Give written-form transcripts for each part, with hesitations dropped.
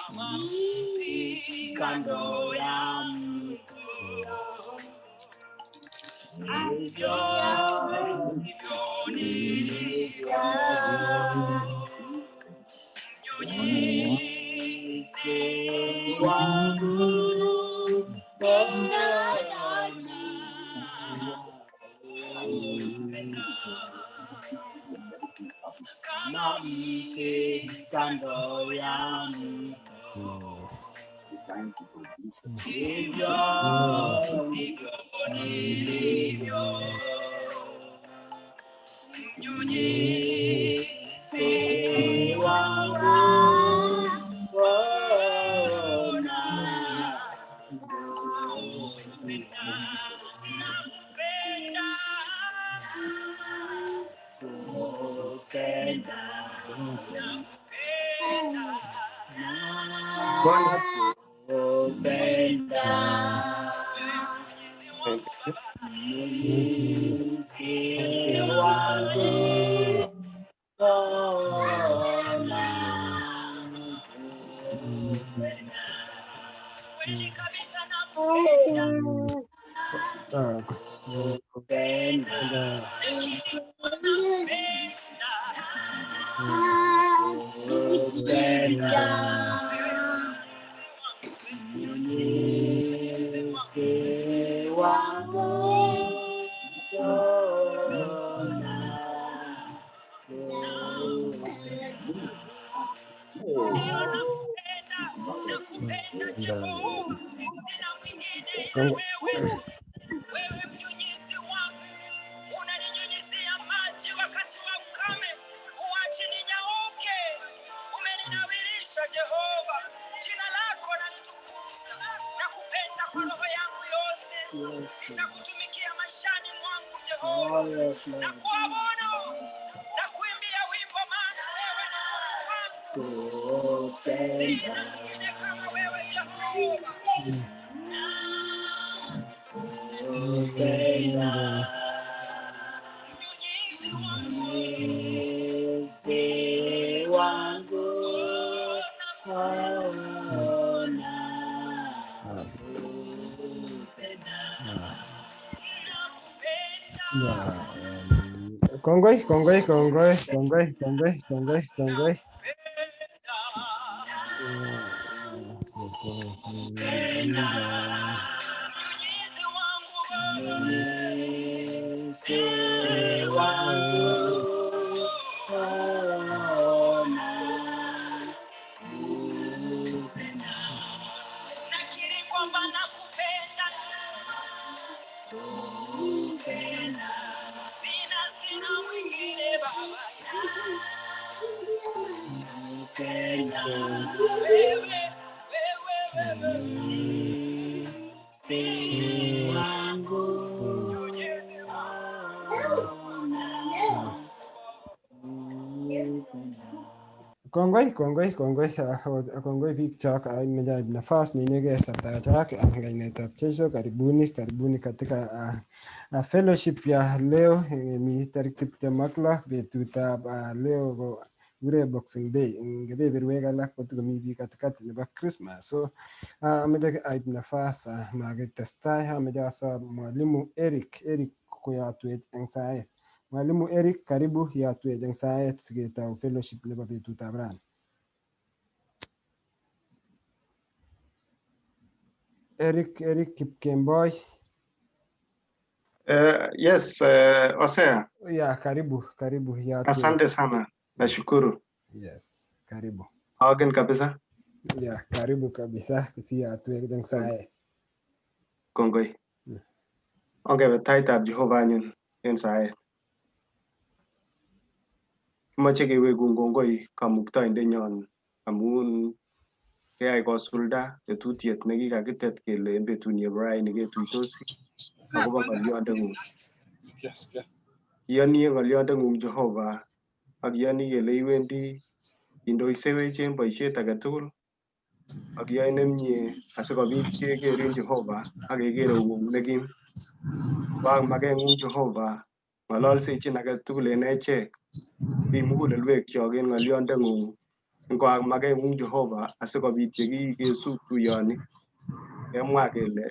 Kama mti kando ya mto, ndivyo ndivyo nilivyo. Mnyunyizi wangu, nakupenda. Kama mti kando ya mto, ndivyo ndivyo nilivyo. Mnyunyizi wangu, Bwana, nakupenda, nakupenda, kupenda, nakupenda, Bwana nakupenda. Mnyunyizi wangu, Bwana, nakupenda. Kweli kabisa nakupenda. Kupenda, kupenda. Mnyunyizi wangu, Bwana, nakupenda. Jehova, sina mwingine ila wewe. Wewe mnyunyizi wangu, unaninyunyizia maji wakati wa ukame, huachi ninyauke. Umeninawirisha Jehova, jina lako nalitukuza. Nakupenda kwa roho yangu yote, nitakutumikia maishani mwangu Jehova. Oh, yes, Lord. Nakuabudu na kuimbia wimbo, maana wewe ni Mungu wangu, sina Kupenda, mwingine kama wewe Jehova. kupenda. Mnyunyizi wangu, Mnyunyizi wangu, Bwana, kupenda. nakupenda, Kongoi, kongoi, kongoi, kongoi, kongoi, kongoi, kongoi. nakupenda. Mnyunyizi wangu Baba, Mnyunyizi wangu, Bwana, kupenda. Nakiri kwamba nakupenda, Kupenda, sina mwingine Baba, kupenda. wewe wewe wewe Mnyunyizi wangu, mnyunyizi wangu. Bwana, kupenda. Kongoi, kongoi, kongoi, kongoi biik chok imejaib nafas neinegei satachak kainetab Jesu. Karibuni, karibuni katika fellowship ya leo mi tarik 26 betutab leo ko kikure Boxing Day eng kebeberwek alak kotokomi biik katikati nebo Christmas. So ameche aib nafas makitestai, ameche asom Mwalimu Eric, Eric koyotwech eng saet. Mwalimu Eric, karibu yotwech eng saet siketou fellowship nebo betutab rani. Eric, Eric Kipkemboi. Yes, Osea, Ya, karibu, karibu yotwech. Asante sana, nashukuru. Yes, karibu. Agen kabisa, Ya, karibu kabisa siyotwech eng saet. Kongoi. Ongebe taitab Jehova anyun en saet. Kimoche kewekun kongoi Kamuktaindenyon amun keyai kosulda tetutiet nekikakitet kele en betunieb raini ketuitosi akobo ng'olyondeng'ung. Iyoni en ng'olyondeng'ung Jehova ak iyoni kele iwendi indoisewech en boisiet age tugul ak iyoe nemie asikobit kekerin Jehova ak keker eung'ung nekim. Waak makeng'ung Jehova, ng'ololsechin age tugul en echek, rib mugulelwekyok en ng'olyondeng'ung Ngoak makeng'ung Jehova asikobit yekikesu tuyoni kemwa kele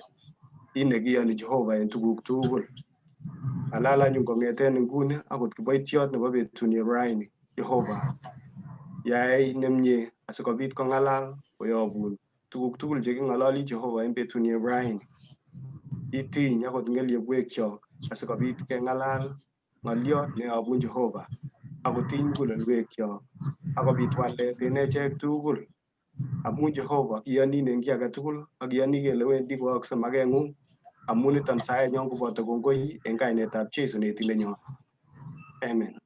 i nekiyoni Jehova en tuguk tugul. Alal anyun kong'eten nguni akot kiboitiot nebo betuni raini Jehova yai nemie asikobit kong'alal koyobun tuguk tugul cheking'ololi Jehova en betuni raini. Itiny akot ng'elyepwekyok asikobit keng'alal ng'oliot neyobun Jehova akotiny mugulelwekyok akobit walet en echek tugul amun Jehova iyonin en kiy agetugul ak iyoni kele wendi koyookse makeng'ung amun niton saenyon koboto kongoi en kainetab Jesu netindenyon. Amen.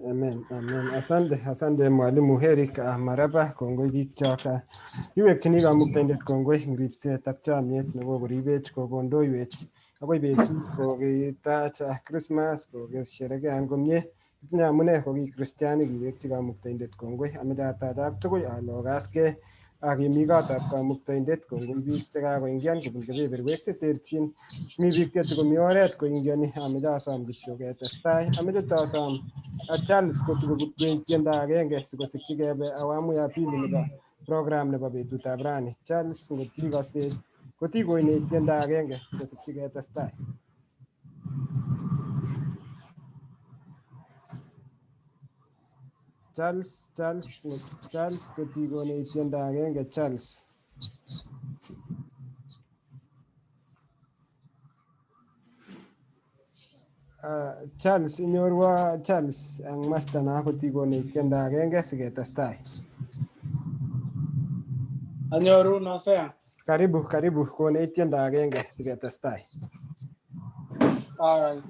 Amen, amen. Asante, asante mwalimu Eric Maraba, kongoi biikchok. Kiwekchini kamuktaindet kongoi eng ripset ak chomyet nebo koribech kokondoiwech akoi betut kokitach Christmas kokesherekean komie. Kitinye amune ko ki kristianik kiwekchi kamuktaindet kongoi. Ameche atachak tugul ale ogaskei ak kemi kotab kamuktaindet kongoi biik chekakoingian kobun kebeberwek cheterchin. Mi biik chetikomi oret koingioni. Ameche asom kityo ketestai. Ameche tasom Charles kotikobutwech tiendo agenge sikosikyi kebe awamu ya pili nebo program nebo betutab rani. Charles ngotikosech kotikonech tiendo agenge sikosikyi ketestai. Charles, Charles, Charles kotikonech tiendo agenge Charles. Charles inyorwa Charles ang masta na kotikonech tiendo agenge siketestai. Anyorun Hosea. Karibu, karibu konech tiendo agenge siketestai. All right.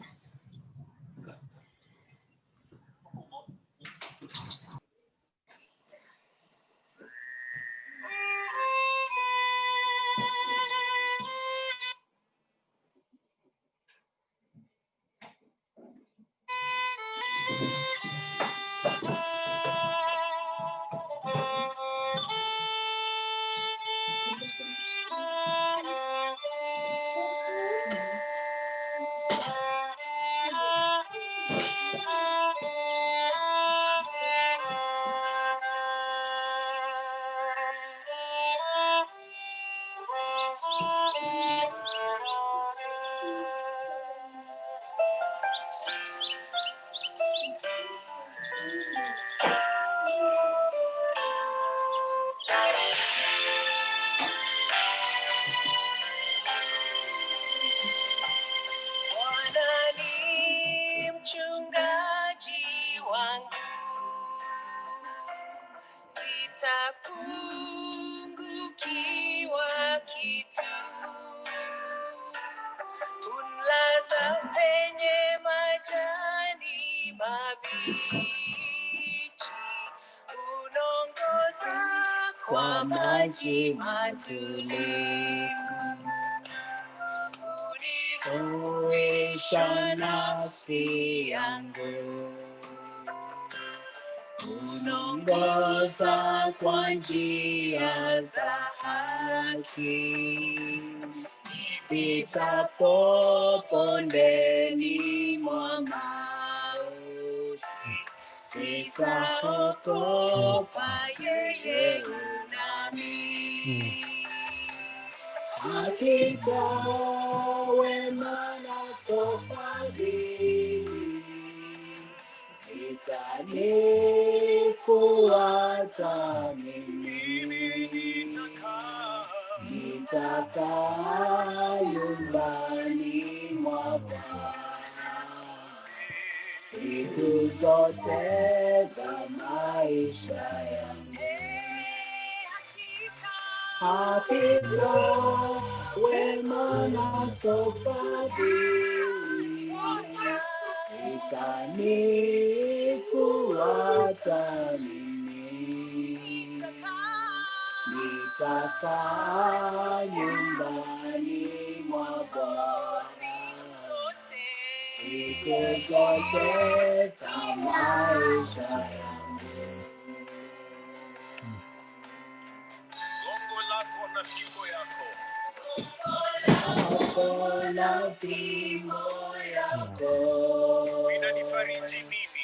Bwana ni mchungaji wangu, sitapungukiwa kitu. Unlaza penye majani mabichi, unongoza kwa maji matulivu. Huisha nafsi yangu, unongoza kwa njia za haki, nipitapo bondeni mwa mauti, sitaogopa, yeye yu nami. Hakika wema na fadhili zitanifuata mimi, nitakaa nyumbani mwa Bwana siku zote za maisha yangu. Hakika wema na fadhili zitanifuata mimi, nitakaa nyumbani mwa Bwana siku zote za maisha yangu. Gongo lako na fimbo yako Lako na fimbo yako vinanifariji mimi.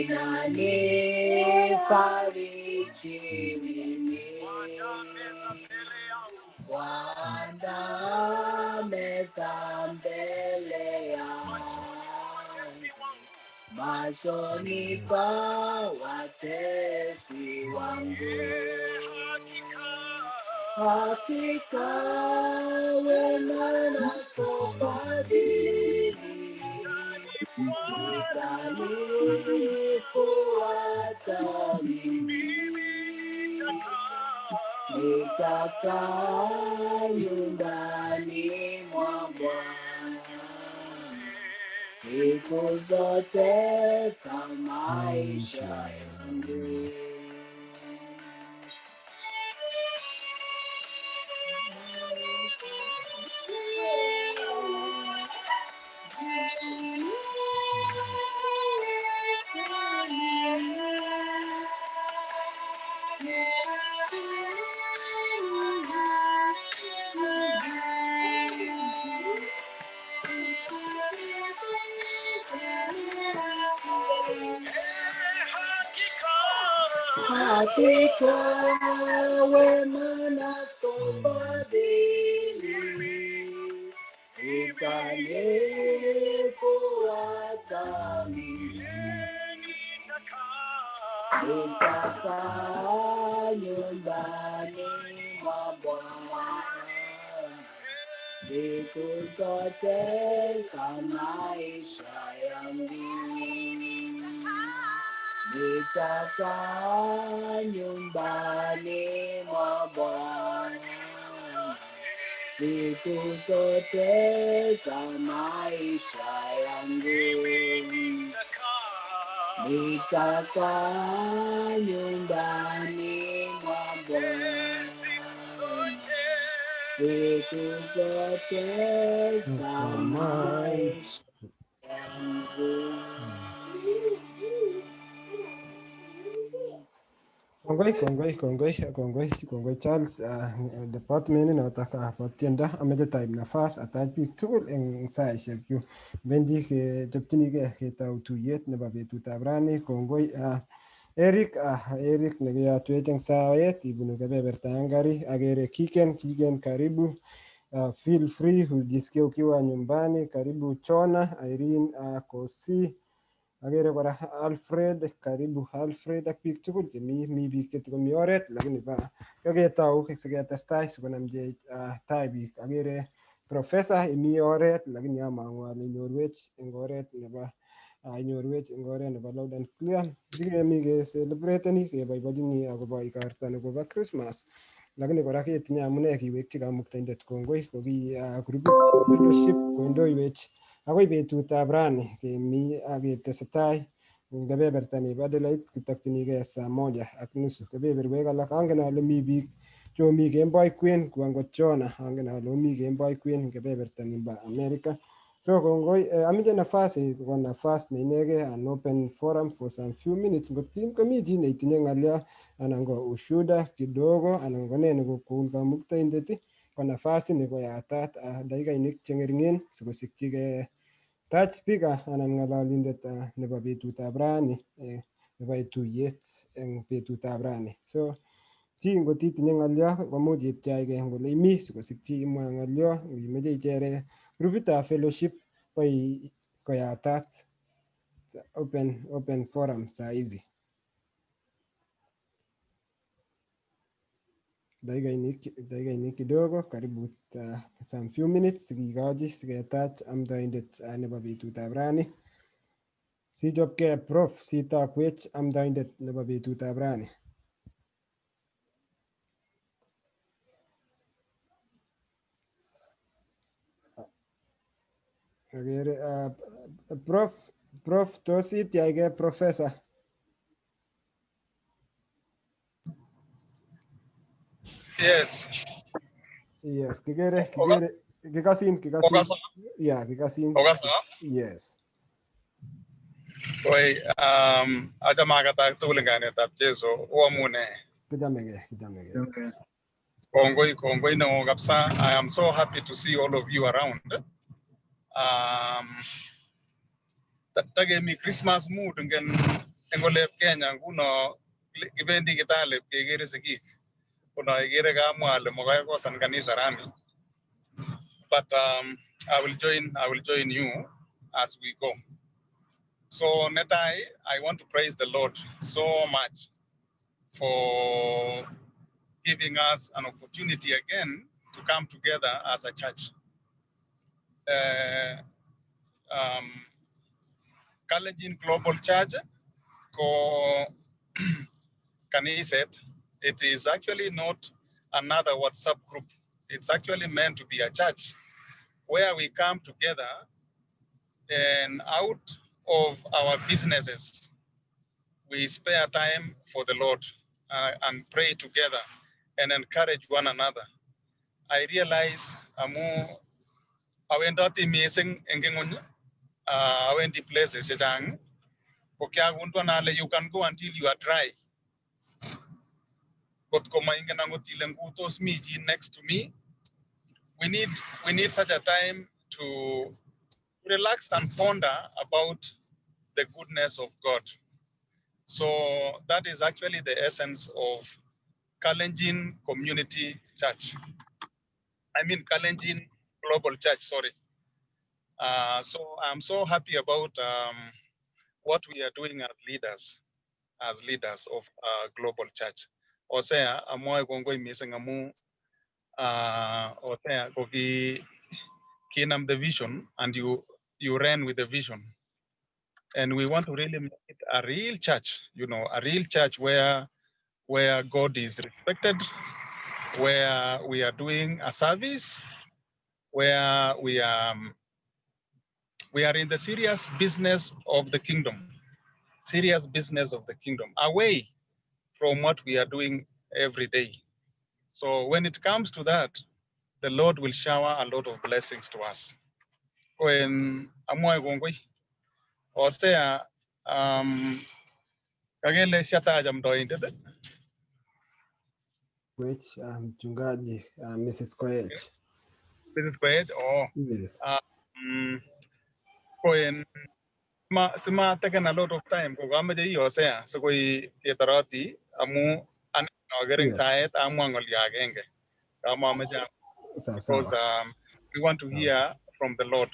inanifariji Nimefariji mimi. Waandaa meza mbele yangu machoni pa watesi wangu. Hakika wema na fadhili zitanifuata mimi, nitakaa nyumbani mwa Bwana siku zote za maisha yangu. Hakika wema na fadhili zitanifuata mimi, nitakaa nyumbani mwa Bwana siku zote za maisha yangu. Nitakaa nyumbani mwa Bwana siku zote za maisha yangu. Nitakaa nyumbani mwa Bwana siku zote za maisha yangu. Kongoi, kongoi, kongoi, kongoi, kongoi Charles, department notok bo tiendo. Ameche taib nafas atach biik tugul eng saishek chu. Bendi kechopchinigei ketou tuyet nebo betutab rani. Kongoi Eric, Eric nekiyotwech eng saet ibunu kebeberta Hungary. Agere Kiken, Kiken karibu. Feel free ujisikie ukiwa nyumbani. Karibu Chona, Irene, Kosi. Agere kora Alfred, karibu Alfred ak biik tugul chemi mi biik chetikomi oret lakini ba kaketau siketestai sikonamchech tai biik. Agere Professor imi oret lakini amang'u ale inyorwech eng oret nebo inyorwech eng oret nebo loud and clear. Sikemi kecelebrateni keboibochini akobo igorto nebo Christmas lakini kora ketinye amune kiwekchi kamuktaindet kongoi koki grupit fellowship koindoiwech akoi betutab rani kemi ak ketesetai eng kebeberta nebo Adelaide kitokchinigei saa moja ak nusu. Kebeberwek alak angen ale mi biik chomi kemboi kwen ku angot Chona angen ale omi kemboi kwen eng kebeberta nimbo America. So kongoi, ameche nafasi ko nafas ne inegei an open forum for some few minutes. Ngot komi chi neitinye ng'alyo anan ko ushuda kidogo anan ko ne nekokoun kamuktaindet ko nafasi ni koyatat dakikainik cheng'ering'en sikosikyi ketach speaker anan ng'ololindet nebo betutab rani nebo tuyet eng betutab rani. So chi ngot itinye ng'olyo komuch ipchaigei eng ole imi sikosikyi imwa ng'olyo ngimeche ichere grupitab fellowship koyatat open forum saa hizi. Dakikainik kidogo karibu some few minutes sikikochi siketach amdoindet nebo betutab rani. Sichopkei prof sitokwech amdoindet nebo betutab rani. Agere prof tos ipchaigei professor. Yes. Yes, kikere kikere kikasin kikasin. Okasa. Yeah, kikasin. Okasa. Yes. Oi, achame akatak tugul eng kainetab Jesu. Oamune. Kichamegei, kichamegei. Kongoi, kongoi neo kabisa. I am so happy to see all of you around. Takemi Christmas mood eng olep Kenya nguno Kibendi Kitale kekere sigik. Kono ikere kamwa ale makoi akosan kanisa rani. But I will join you as we go. So netai, I want to praise the Lord so much for giving us an opportunity again to come together as a church. Kalenjin Global Church ko kaniset, it is actually not another WhatsApp group. It's actually meant to be a church where we come together and out of our businesses, we spare time for the Lord and pray together and encourage one another. I realize amu awendoti mising eng ng'ony, awendi places chechang, ko kiagunduan ale you can go until you are dry. Kot ko maingen angot ile ngutos mi chi next to me, we need such a time to relax and ponder about the goodness of God. So that is actually the essence of Kalenjin Community Church. I mean Kalenjin Global Church, sorry. So I'm so happy about what we are doing as leaders of Global Church. Osea, amwae kongoi mising amu Osea koki kinam the vision and you ran with the vision. And we want to really make it a real church, a real church where God is respected, where we are doing a service, where we are in the serious business of the kingdom, serious business of the kingdom, away from what we are doing every day. So when it comes to that, the Lord will shower a lot of blessings to us. When amwae kongoi, Hosea, kakele siatach amdoindet. Koech, mchungaji, Mrs. Koech. Mrs. Koech, oh. Yes. Koen ma sima taken a lot of time ko kameche i Hosea sikoi ketoroti amu ane noker eng tait amwa ng'olyo agenge kamameche Sawa because sawa. We want to Sawa hear from the Lord.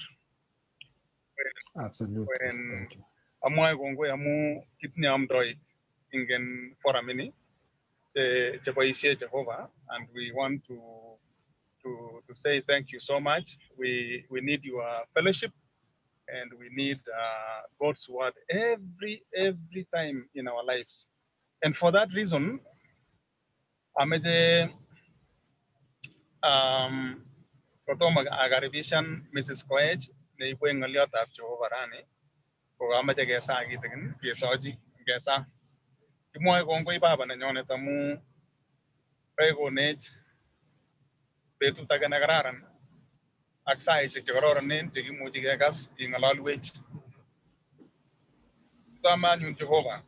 Absolutely. When Thank you. Amwae kongoi amu kitinye amdoik ingen forum ini che cheboisie Jehovah, and we want to say thank you so much. We need your fellowship and we need God's word every time in our lives. And for that reason, ameche kotomo akaribishan Mrs. Koech neibwech ng'oliotab Jehovah rani, ko kameche kesaa kitikin, kesochi kesaa. Kimwoe kongoi Baba nenyonet amu kakonech betut age nekararan ak saishek chekororonen chekimuchi kekas ing'ololwech. Some anyun Jehovah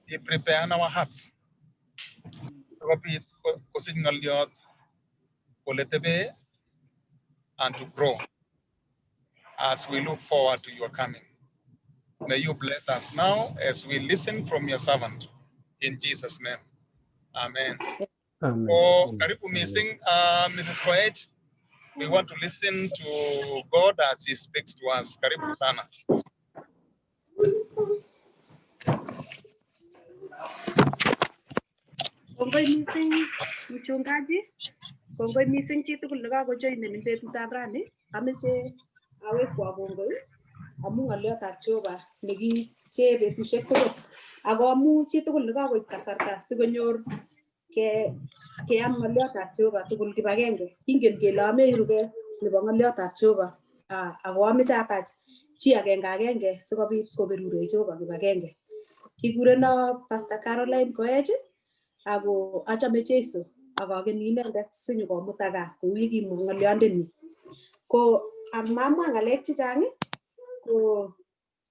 i-prepare our hearts sikobit kosich ng'oliot kole tebe and to grow as we look forward to your coming. May you bless us now as we listen from your servant. In Jesus' name. Amen. Amen. Oh, Amen. karibu Amen. mising, Mrs. Koech. We want to listen to God as he speaks to us. Karibu sana. Kongoi mising, mchungaji. Kongoi mising chitugul nekakojoinen eng betutab rani. Ameche awekwa kongoi amu ng'oliotab Jehova nekichee betusiek tugul. Ako amu chitugul nekakoib kasarta sikonyor ke keam ng'oliotab Jehova tugul kibagenge. Kingen kele amei rubet nebo ng'oliotab Jehova. Ah, ako ameche atach chi agenge agenge sikobit koberurech Jehova kibagenge. Kikureno Pastor Caroline Koech ako achame Jesu ak akeni inendet sinyokomuta gaa kou yekimwa ng'olyondeni. Ko amamwa ng'alek chechang ko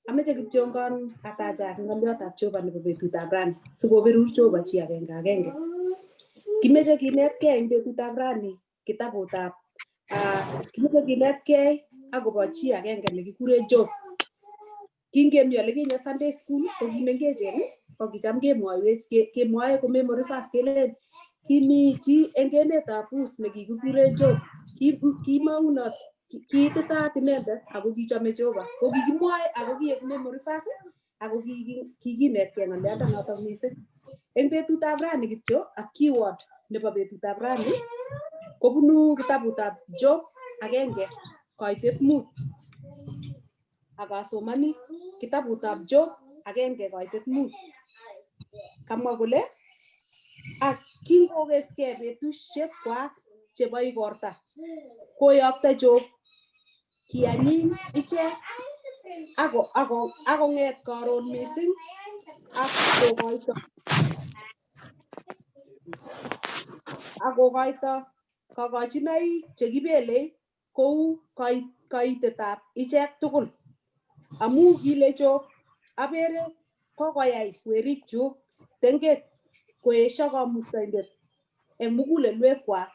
ameche kityongon atachak ng'olyotab Jehova nebo betutab rani sikoberur Jehova chi agenge agenge. Kimeche kinetkei eng betutab rani kitabutab kimeche kinetkei akobo chi agenge nekikure Job. Kingemi olekinye Sunday school ko kimengechen. Ko kicham kemwoiwech kemwoe ko memory verse kelen kimi chi eng emetab Uz nekikikuren Job. Kimong'unot kiititaat inendet ako kichome Jehova. Ko kikimwoe ako kiek memory verse ako kikinetkei ng'oliondonotok mising. Eng betutab rani kityo ak keyword nebo betutab rani kobunu kitabutab Job 1:5. Ak asomani kitabutab Job 1:5. Kamwa kole ak kingokeskei betusiekwak chebo igorta koyokto Job kianyiny ichek akong'et karon mising ak kokoito kokochinoik chekibelei kou kaitetab ichek tugul. Amu kile Job, abere kokoyai werikchuk tenget koesho Kamuktaindet eng mugulelwekwak.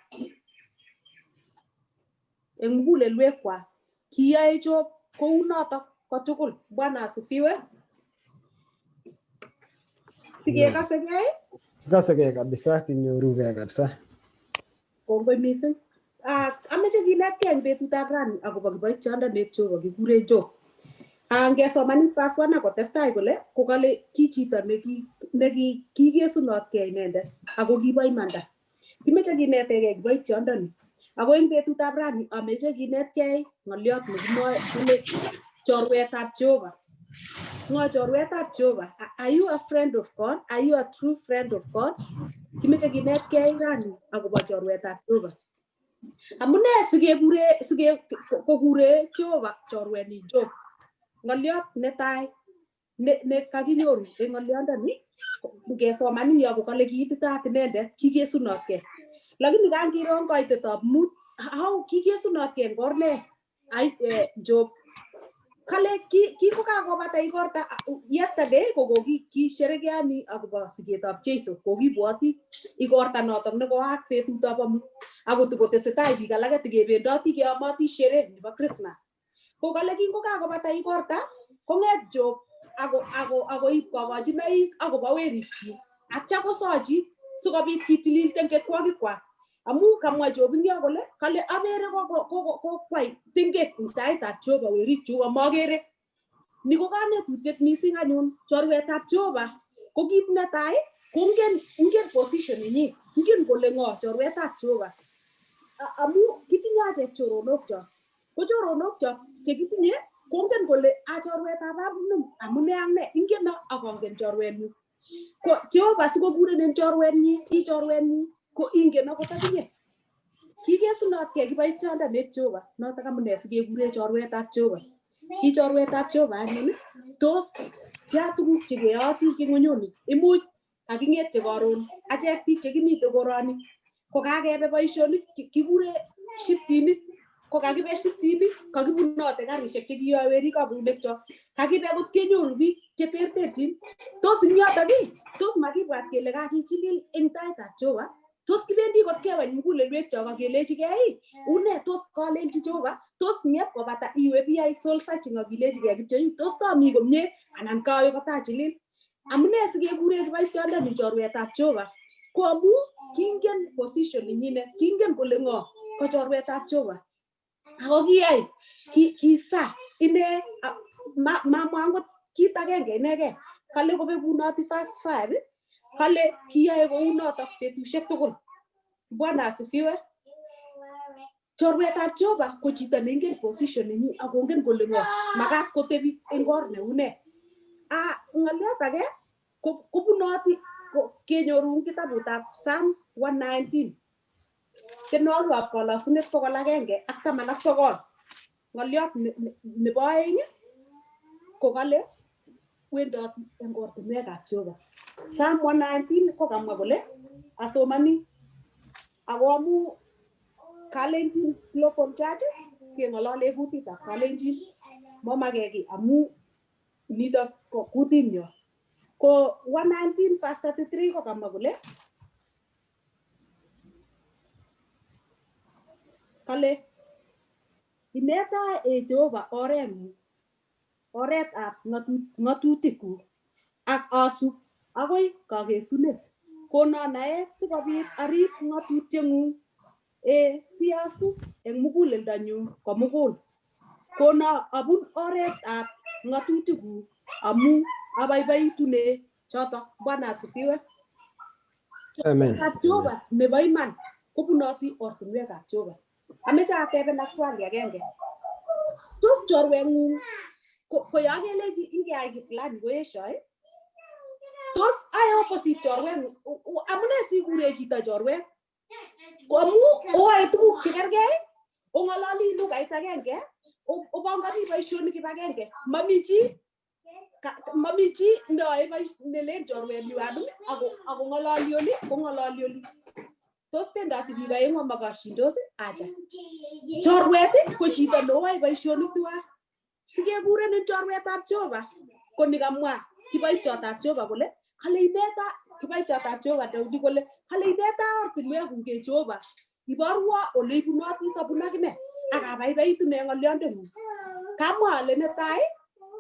Kiyoe Job kounotok kotugul. Bwana asifiwe. Sikekasekei? Kikasekei kabisa, kinyorugei kabisa. Kongoi mising. Ameche kinetkei eng betutab rani akobo kiboitiondonik Jehova kikure Job. Ngesoman verse 1 akotestai kole kokale ki chito neki kikesunotkei inendet ako kibo imanda. Kimeche kinetekei kiboitiondoni. Ako eng betutab rani ameche kinetkei ng'oliot nekimwoe kole chorwetab Jehova. Ng'o chorwetab Jehova? Are you a friend of God? Are you a true friend of God? Kimeche kinetkei rani akobo chorwetab Jehova. Amune sikekure Jehova chorwenyin Job? Ng'oliot netai ne kakinyoru eng ng'oliondoni ngesoman ing yo kokale kiititaat inendet kikesunotkei. Lakini kangiro eng koitetab 5 how kikesunotkei eng or ne Job? Kale kikokakobata igorta yesterday ko kokisherekeani akobo siketab Jesu, kokibwoti igorta notok nekoaak betutab amut ako tikotesetai biik alake tikebendoti keomoti sherehe nebo Christmas. Ko kale kingokakobata igorta kong'et Job akoib kokochinoik akobo werikchik atya kosochi sikobit kitilil tengetwokikwak. Amu kamwa Job ing yo kole kale abere kokwai tenget eng taitab Jehova werikchuk amakere. Ni ko kanetutiet mising anyun. Chorwetab Jehova ko kit netai kongen ingen position nenyin, ingen kole ng'o chorwetab Jehova. Amu kitinye achek choronokchok, ko choronokchok chekitinye kongen kole a chorwetab anum amune ak ne, ingen ak angen chorwenyun. Ko Jehova sikokurenen chorwenyin, i chorwenyin ko ingen akot akinye. Kikesunotkei kiboitiondonik Jehova, notok amune sikekure chorwetab Jehova. I chorwetab Jehova anyun, tos tia tuguk chekeyooti eng ng'wenyuni. Imuch kaking'etye karon achek biik chekimite koroni ko kakebe boisionik kikure shiftinik, ko kakibe shiftinik kakibunote karishek chekiyoe werikab eunekchok, kakibe kot kenyoru biik cheterterchin. Tos eng yotok ii, tos makibwat kele kakichilil eng taitab Jehova? Tos kibendi kot kewany mugulelwekchok ak kelechigei une tos kalenchi Jehova? Tos ng'ep kobata iwe biyai soul searching ak ilechigei kityo ii tos tomi komie anan kawe kotachilil? Amune sikekure kiboitiondoni chorwetab Jehova? Ko amu kingen position nenyinet, kingen kole ng'o ko chorwetab Jehova. Ako kiyai kisa ine mamwa angot kit agenge inegei. Kale kobekunoti verse 5 kale kiyoe kounotok betusiek tugul. Bwana asifiwe. Chorwetab Jehova ko chito neingen position nenyin ak kongen kole ng'o makat kotebi eng or neu nee. Ng'oliot age kobunoti kenyoru eng kitabutab Psalm 119 tienwogikab kolosunet 119. Ng'oliot nebo 2 ko kale wendoti eng ortinwekab Jehova. Psalm 119 ko kamwa kole asomani ako amu Kalenjin Global Church keng'olole kutitab Kalenjin momake kiy amu nitok ko kutinyo. Ko 119 verse 33 ko kamwa kole kale ineta e Jehova oreng'ung, oretab ng'atutikuk ak asub Akoi kakesunet. Kono naet sikobit arip ng'atutieng'ung. E siasub eng muguleldonyu komugul. Kono abun oretab ng'atutikuk amu abaibaitunee chotok. Bwana asifiwe. Amen. Ab Jehova nebo iman kobunoti ortinwekab Jehova. Ameche atebenak swali agenge. Tos chorweng'ung ko yon kelechi ingeai kiy fulani koeshoi? Tos ae opposite chorweng'ung? Amune sikure chito chorwet? Ko amu oae tuguk chekergei, ong'ololi lugait agenge, obongoni boisionik kipagenge. Mami chi neoe nelen chorwenyu anum ako ng'ololi oli kong'ololi oli. Tos bendoti biik aeng'u amakoshindos? Acha. Chorwet ko chito neoe boisionik tuwan. Sikekurenin chorwetab Jehova ko ni kamwa kiboityotab Jehova kole kale ineta kiboityotab Jehova Daudi kole kale ineta ortinwekuk e Jehova iborwo ole ibunoti sobun akine ak abaibaitu en ng'olyondeng'ung. Kamwa ale netai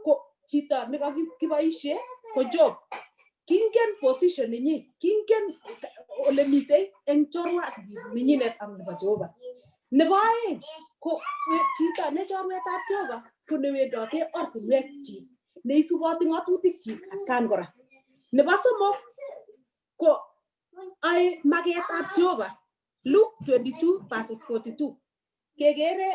ko chito nekakiboishe ko Job. Kingen position nenyi, kingen ole mitei eng chorwa nenyinet ak nebo Jehova. Nebo aeng ko chito ne chorwetab Jehova ko newendote ortinwek chik, neisuboti ng'atutik chik atkan kora. Nebo somok ko ae maketab Jehova. Luke 22 verses 42. Kekere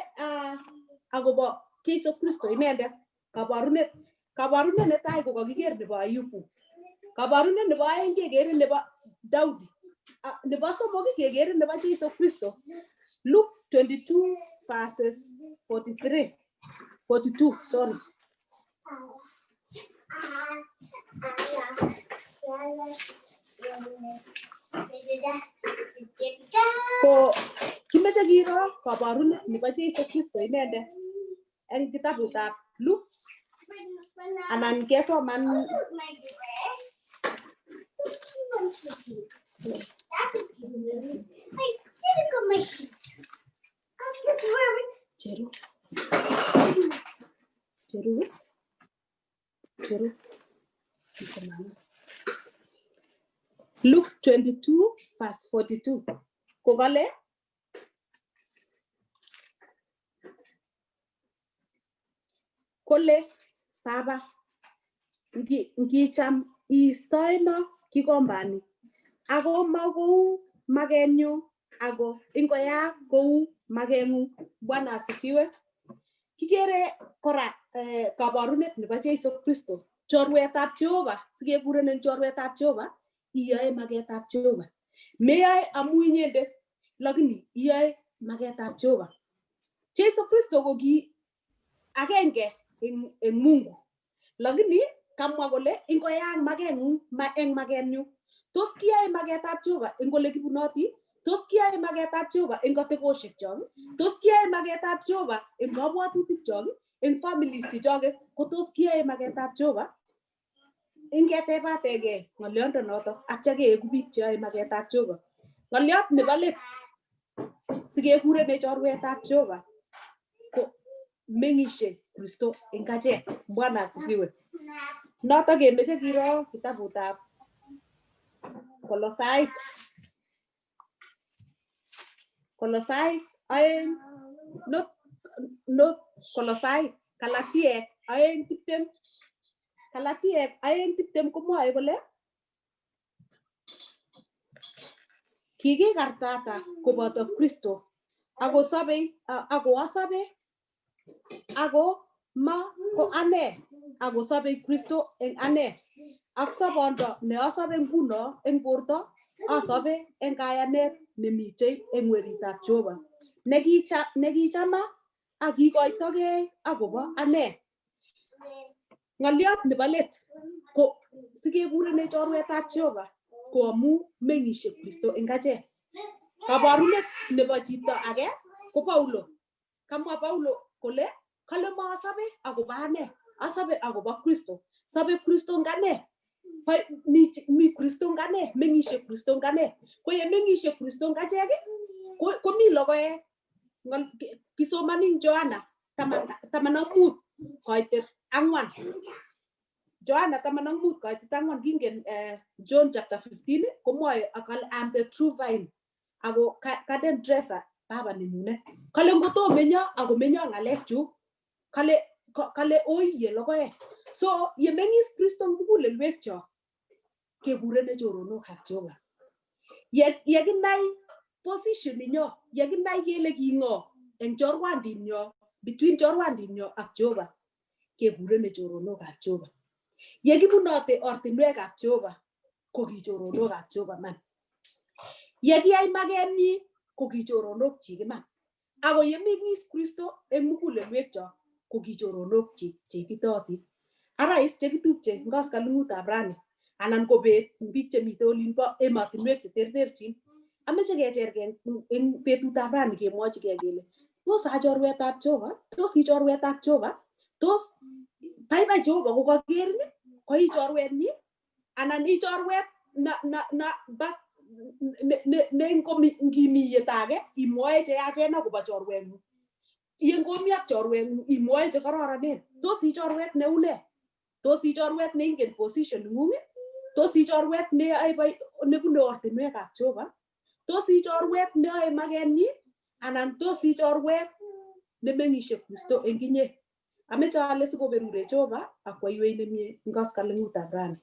akobo Jesu Kristo inendet kabarunet. Kabarunet netai ko kakiker nebo Ayubu. Kabarunet nebo aeng kekere nebo Daudi. Nebo somok kekere nebo Jesu Kristo. Luke 22 verses 43. 42, sorry. Ko kimeche kiro kabarunet nebo Jesu Kristo inendet eng kitabutab Luke anan kesoman. Cheru. Cheru. Cheru. Luke 22 verse 42. Kokale kole Baba ngicham iistoeno kikombani ako ma kou makenyu ako ingoyaak kou makeng'ung. Bwana asifiwe. Kikere kora kabarunet nebo Jesu Kristo, chorwetab Jehova. Sikekurenen chorwetab Jehova iyoe maketab Jehova. Meyoe amu inyendet lakini iyoe maketab Jehova. Jesu Kristo ko ki agenge eng Mungu lakini kamwa kole ingoyaak makeng'ung ma eng makenyu. Tos kiyoe maketab Jehova eng ole kibunoti? Tos kiyoe maketab Jehova eng atebosiek chok? Tos kiyoe maketab Jehova eng kabwatutik chok, eng families chechoket? Ko tos kiyoe maketab Jehova? Ingetebategei ng'oliondo notok atya keeku biik cheyoe maketab Jehova. Ng'oliot nebo let sikekurenech chorwetab Jehova ko meng'ishe Kristo eng achek. Bwana asifiwe. Notok kemeche kiro kitabutab Kolosaik. Kolosaik 2, not Kolosaik, Galatiek 2:20. Galatiek 2:20 komwoe kole kikikartata koboto Kristo akosobei ako asobe ako ma ko ane akosobei Kristo eng ane ak sobondo ne asobe nguno eng borto asobe eng kayanet nemitei eng weritab Jehova nekichama ak kikoitogei akobo ane. Ng'oliot nebo let ko sikekurenech chorwetab Jehova ko amu meng'ishe Kristo eng achek. Kabarunet nebo chito age ko Paulo. Kamwa Paulo kole kale maasobe akobo ane, asobe akobo Kristo. Sobe Kristo eng ane. Mi Kristo eng ane, meng'ishe Kristo eng ane. Ko ye meng'ishe Kristo eng achek komi logoek. Kisomoni eng Johana 15:4. Johana 15 kaitit 4 kingen John chapter 15 komwoe kole I'm the true vine ako garden dresser baba nenyunet. Kale ngotomenyo akomenyo ng'alekchuk kale kale oiye logoek. So yemeng'is Kristo eng mugulelwekchok kekurene choronokab Jehova. Yekinai position ninyo, yekinai kele king'o eng chorwandinyo, between chorwandinyo ak Jehova, kekurene choronokab Jehova. Yekibunote ortinwekab Jehova, ko ki choronokab Jehova man. Yekiyai makenyi, ko ki choronokchik iman. Ako yemeng'is Kristo eng mugulelwekchok, ko ki choronokchik cheititootin. Arais chekitupche eng koskoling'utab rani anan ko bet biik chemite olinbo emotinwek cheterterchin. Ameche kechergei eng betutab rani kemwochigei kele tos a chorwetab Jehova, tos i chorwetab Jehova, tos baibai Jehova kokakerin ko i chorwenyi anan i chorwet na na na bas ne ne ngimi yetage imwoe cheyachen akobo chorweng'ung. Ye ngomi ak chorweng'ung imwoe chekororonen. Tos i chorwet neu nee? Tos i chorwet neingen position ng'ung? Tos i chorwet neyoe nebune ortinwekab Jehova? Tos i chorwet neyoe makenyi anan tos i chorwet nemeng'ishe Kristo eng inye? Ameche ale sikoberure Jehova ak kwaiwech nemie eng koskoleng'utab rani.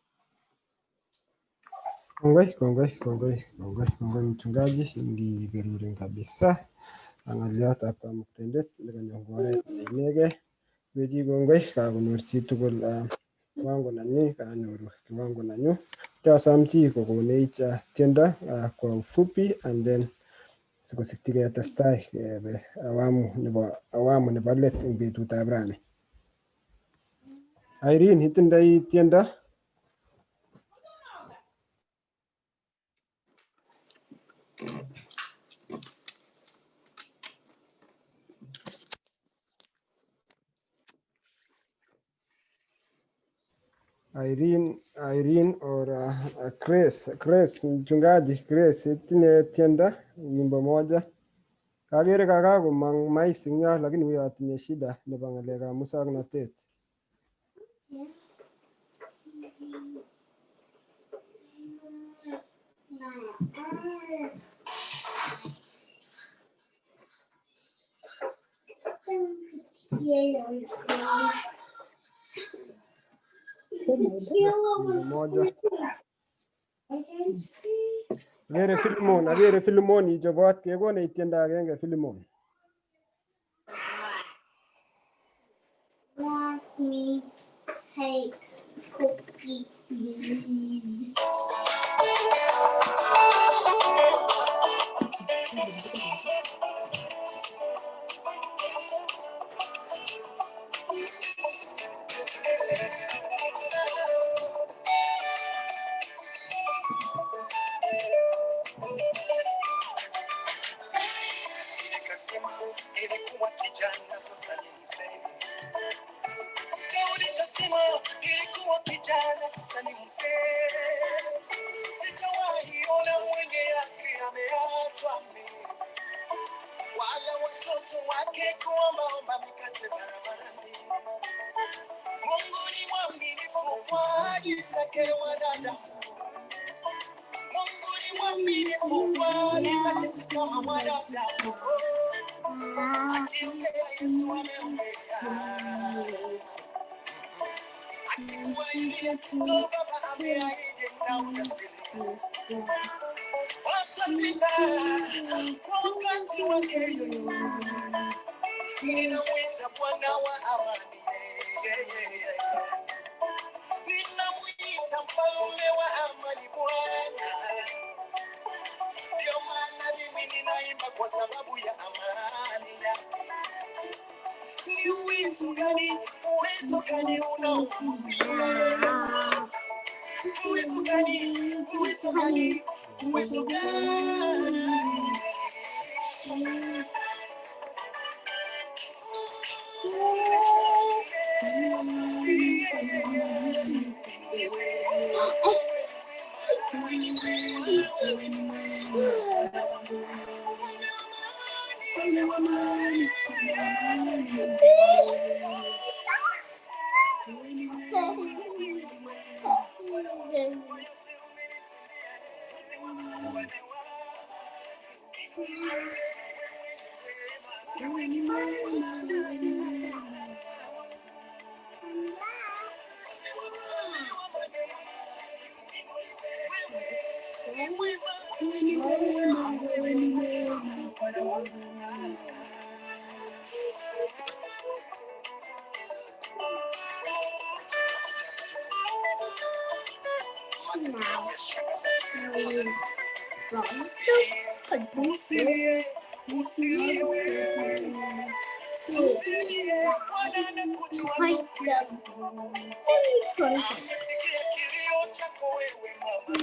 Kongoi, kongoi, kongoi, kongoi, kongoi mchungaji, ngiberuren kabisa ng'olyotab kamuktaindet nekanyo eng oret neinegei. Wechi kongoi kakonyor chitugul kiwango nanyi, kanyoru kiwango nanyu. Tasom chi kokonech tiendo kwa ufupi and then sikosikyi ketestai kebe awamu nebo let eng betutab rani. Irene, itindoi tiendo? Irene, Irene or Grace, Grace, mchungaji Grace, itinye tiendo wimbo moja? Kakere kakakomong mais eng yo, lakini uyo atinye shida nebo ng'alekab muswoknotet. Wimbo moja. Akere Philemon, akere Philemon ichobot kekonech tiendo agenge Philemon. Let me take cookie, please. Nikasema nilikuwa kijana, sasa ni mzee. Leo nikasema nilikuwa kijana, sasa ni mzee. Sijawahi ona mwenye yake ameachwa mimi, wala watoto wake kuombaomba mikate barabarani. Mungu ni mwaminifu kwa ahadi zake wanadamu. Mungu ni mwaminifu kwa ahadi zake, si kama wanadamu. Akiongea Yesu ameongea. Akikuahidia kitu Baba ameahidi na ujasiri. Watatenda kwa wakati wake. Ninamwita Bwana wa amani. Ninamwita mfalme wa amani Bwana. Ndio maana mimi ninaimba kwa sababu ya amani yake. Ni uwezo gani unaompinga Yesu? Uwezo gani, uwezo gani, uwezo gani? Wewe ni mwema, wewe ni mwema, Bwana wangu. Usilie, usilie wewe, usilie, Bwana anakujua ndugu yangu. Amesikia kilio chako wewe mama.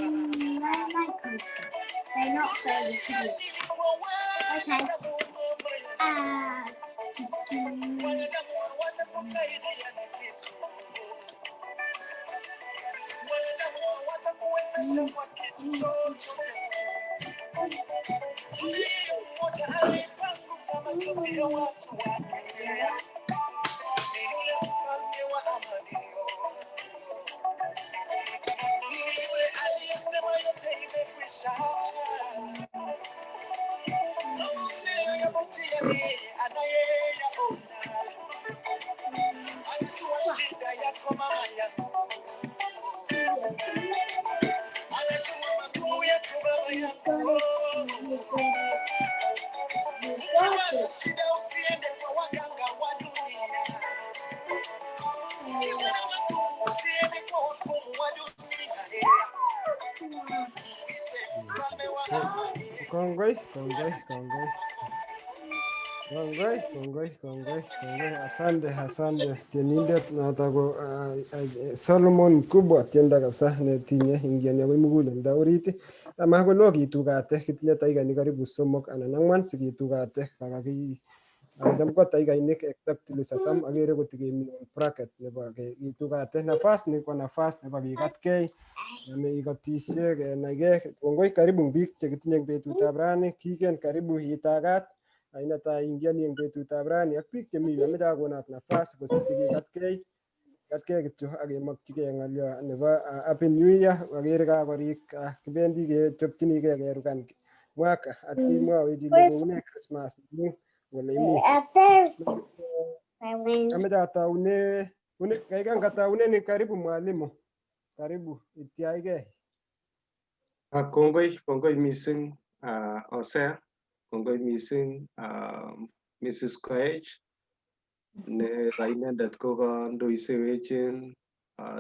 Wanadamu hawatakusaidia na kitu. Wanadamu hawatakuwezesha kwa kitu chochote. Kuna yeye mmoja aliyepangusa machozi ya watu wake. Ni yule mfalme wa amani. Ni yule aliyesema yote imekwisha. Kama unayoyapitia ni yeye anayeyaona. Anajua shida yako mama yangu. Anajua magumu yako baba yangu. Ukiwa na shida usiende kwa waganga wa dunia. Ukiwa na magumu usiende kwa wafumu wa dunia. Mwite mfalme wa amani. Kongoi, kongoi, kongoi. Kongoi, kongoi, kongoi, kongoi. Asante, asante. Tienindet noto ko Solomon Mkubwa, tiendo kabisa netinye ingioni akoi muguleldo orit. Ama kolo kitukate, kitinye takikainik karibu 3 anan 4 sikitukate kakaki cham ko takikainik exactly 30 akere kotikemi en bracket nebo kitukate. Nafas ni ko nafas nebo kikatkei, ame ikotisye kenaikei. Kongoi karibu eng biik chekitinye eng betutab rani, kiken karibu itakat aina tai ingioni eng betutab rani ak biik chemi yu ameche akonok nafas kosikyi kikatkei katkei kityo ak kemokchigei ng'olyo nebo Happy New Year. Akere kakorik kibendi kechopchinigei kerukan mwaka atimwowech ile koune Christmas nengung ole imi. Ameche ataune kaikai ngataune ni karibu mwalimu, karibu ityaigei. Kongoi, kongoi mising Hosea, kongoi mising Mrs. Koech ne ka inendet ko kandoisewech en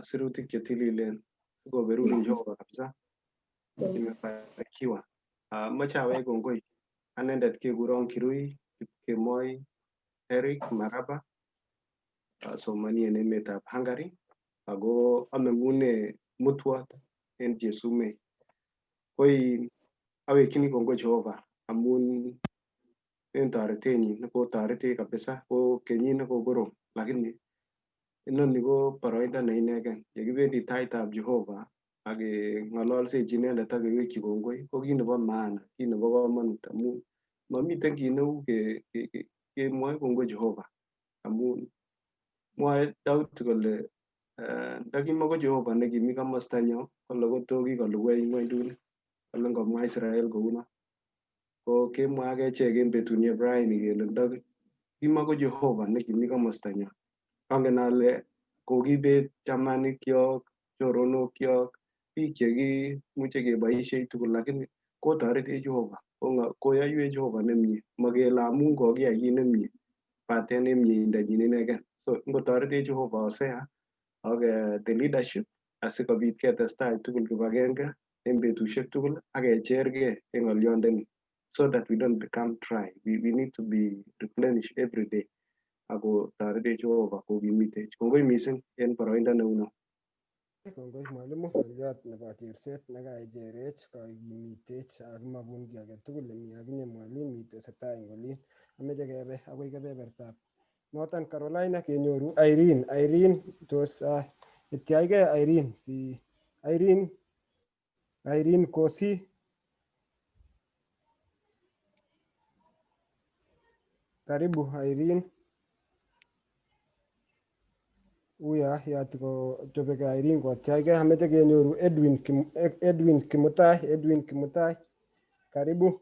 sirutik chetililen sikoberurin Jehova kabisa. Nimebarikiwa. Moche awech kongoi anendet kekuron Kirui Kipkemoi Eric Maraba, asomoni en emetab Hungary ako ameng'une Mutwot en Chesumei. Koi awekchini kongoi Jehova amun en toretenyin nekotoretech kabisa ko kenyit nekokorom lakini inoni ko boroindo ne inegen yekibendi taitab Jehova ak keng'ololsechi inendet ak kewekchi kongoi ko kit nebo maana, kit nebo komonut amun momiten kit neu kemwoe kongoi Jehova amun mwoe Daudi kole ndakimako Jehova nekimi komostanyon kole koto kikolukwech ng'wonynduni kole ngomwa Israel kouno ko kemwa ak echek en betunieb raini kele ndakimako Jehova nekimi komostanyon. Angen ale kokibet chamanikyok, choronokyok, biik chekimuche keboisie tugul lakini kotoretech Jehova, koyoiwech Jehova nemie, makele amun kokiyai kit nemie baten en mieindanyin inegen. So ngotoretech Jehova Hosea ak the leadership asikobit ketestai tugul kibagenge en betusiek tugul ak kechergei en ng'olyondoni so that we don't become dry. We need to be replenished every day ako toretech Jehova kokimitech. Kongoi mising en boroindo neuno. Kongoi mwalimu, ng'olyot nebo cherset nekaicherech kokimitech akimokun kiy agetugul nemi akinye mwalimu itesetai eng olin. Ameche kebe akoi kebebertab Northern Carolina kenyoru Irene. Irene tos ityaigei Irene si Irene, Irene Kosi. Karibu Irene. Uya yatikochobekei Irene kotyaigei. Ameche kenyoru Edwin Edwin Kimutai, Edwin Kimutai. Karibu.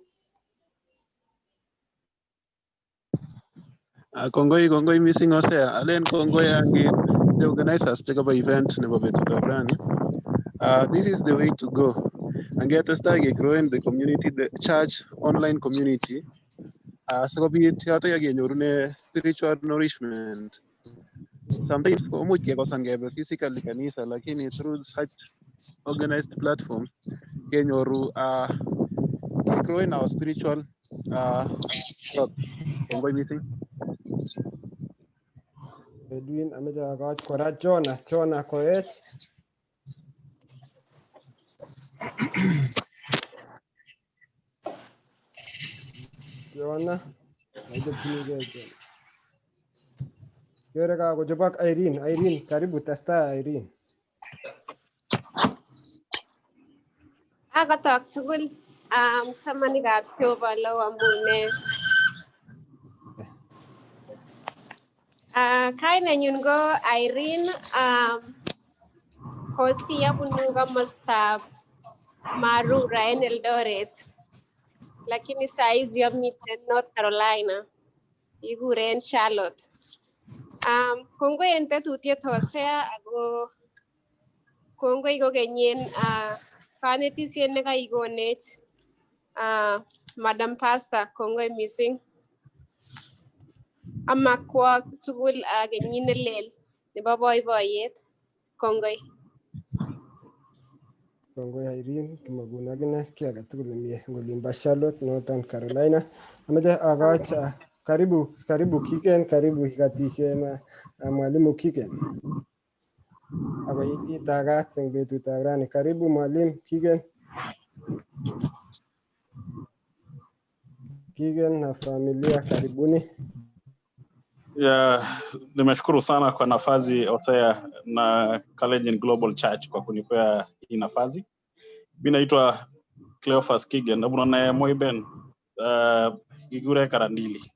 Kongoi, kongoi mising Hosea. Alen kongoi ange the organizers chekabo event nebo betutab rani. This is the way to go. Angetestai kegrowen the community, the church online community. Sikobit yotok kenyorune spiritual nourishment. Sometimes komuch kekosan kebe physically kanisa, lakini through such organized platforms kenyoru kegrowing our spiritual growth. Kongoi missing. Edwin ameche akoch kora Jona, Jona Koech. Jona, aichopchinigei Jona. Kere kakochobok Irene, Irene karibu testai Irene. Kakotok tugul chamanikab Jehova loo amune. Kainenyun ko Irene Kosi abunu komostab Marura en Eldoret. Lakini saizi amiten North Carolina. Kikuren Charlotte. Kongoi en tetutiet Hosea ako kongoi kokeny en kanetisiet nekaikonech Madam Pastor, kongoi mising. Amakwok tugul kenyit nelel nebo boiboiyet. Kongoi. Kongoi Irene, kimakun akine kiy agetugul nemie eng olimbo Charlotte, Northern Carolina. Ameche akoch karibu karibu Kigen, karibu ikatishe na mwalimu Kigen. Ako itagat eng betutab rani. Karibu mwalimu Kigen. Kigen na familia karibuni. Ya, nimeshukuru sana kwa nafasi Hosea na Kalenjin Global Church kwa kunipea hii nafasi. Mi naitwa Cleophas Kigen, abunone Moiben, kikure Karandili,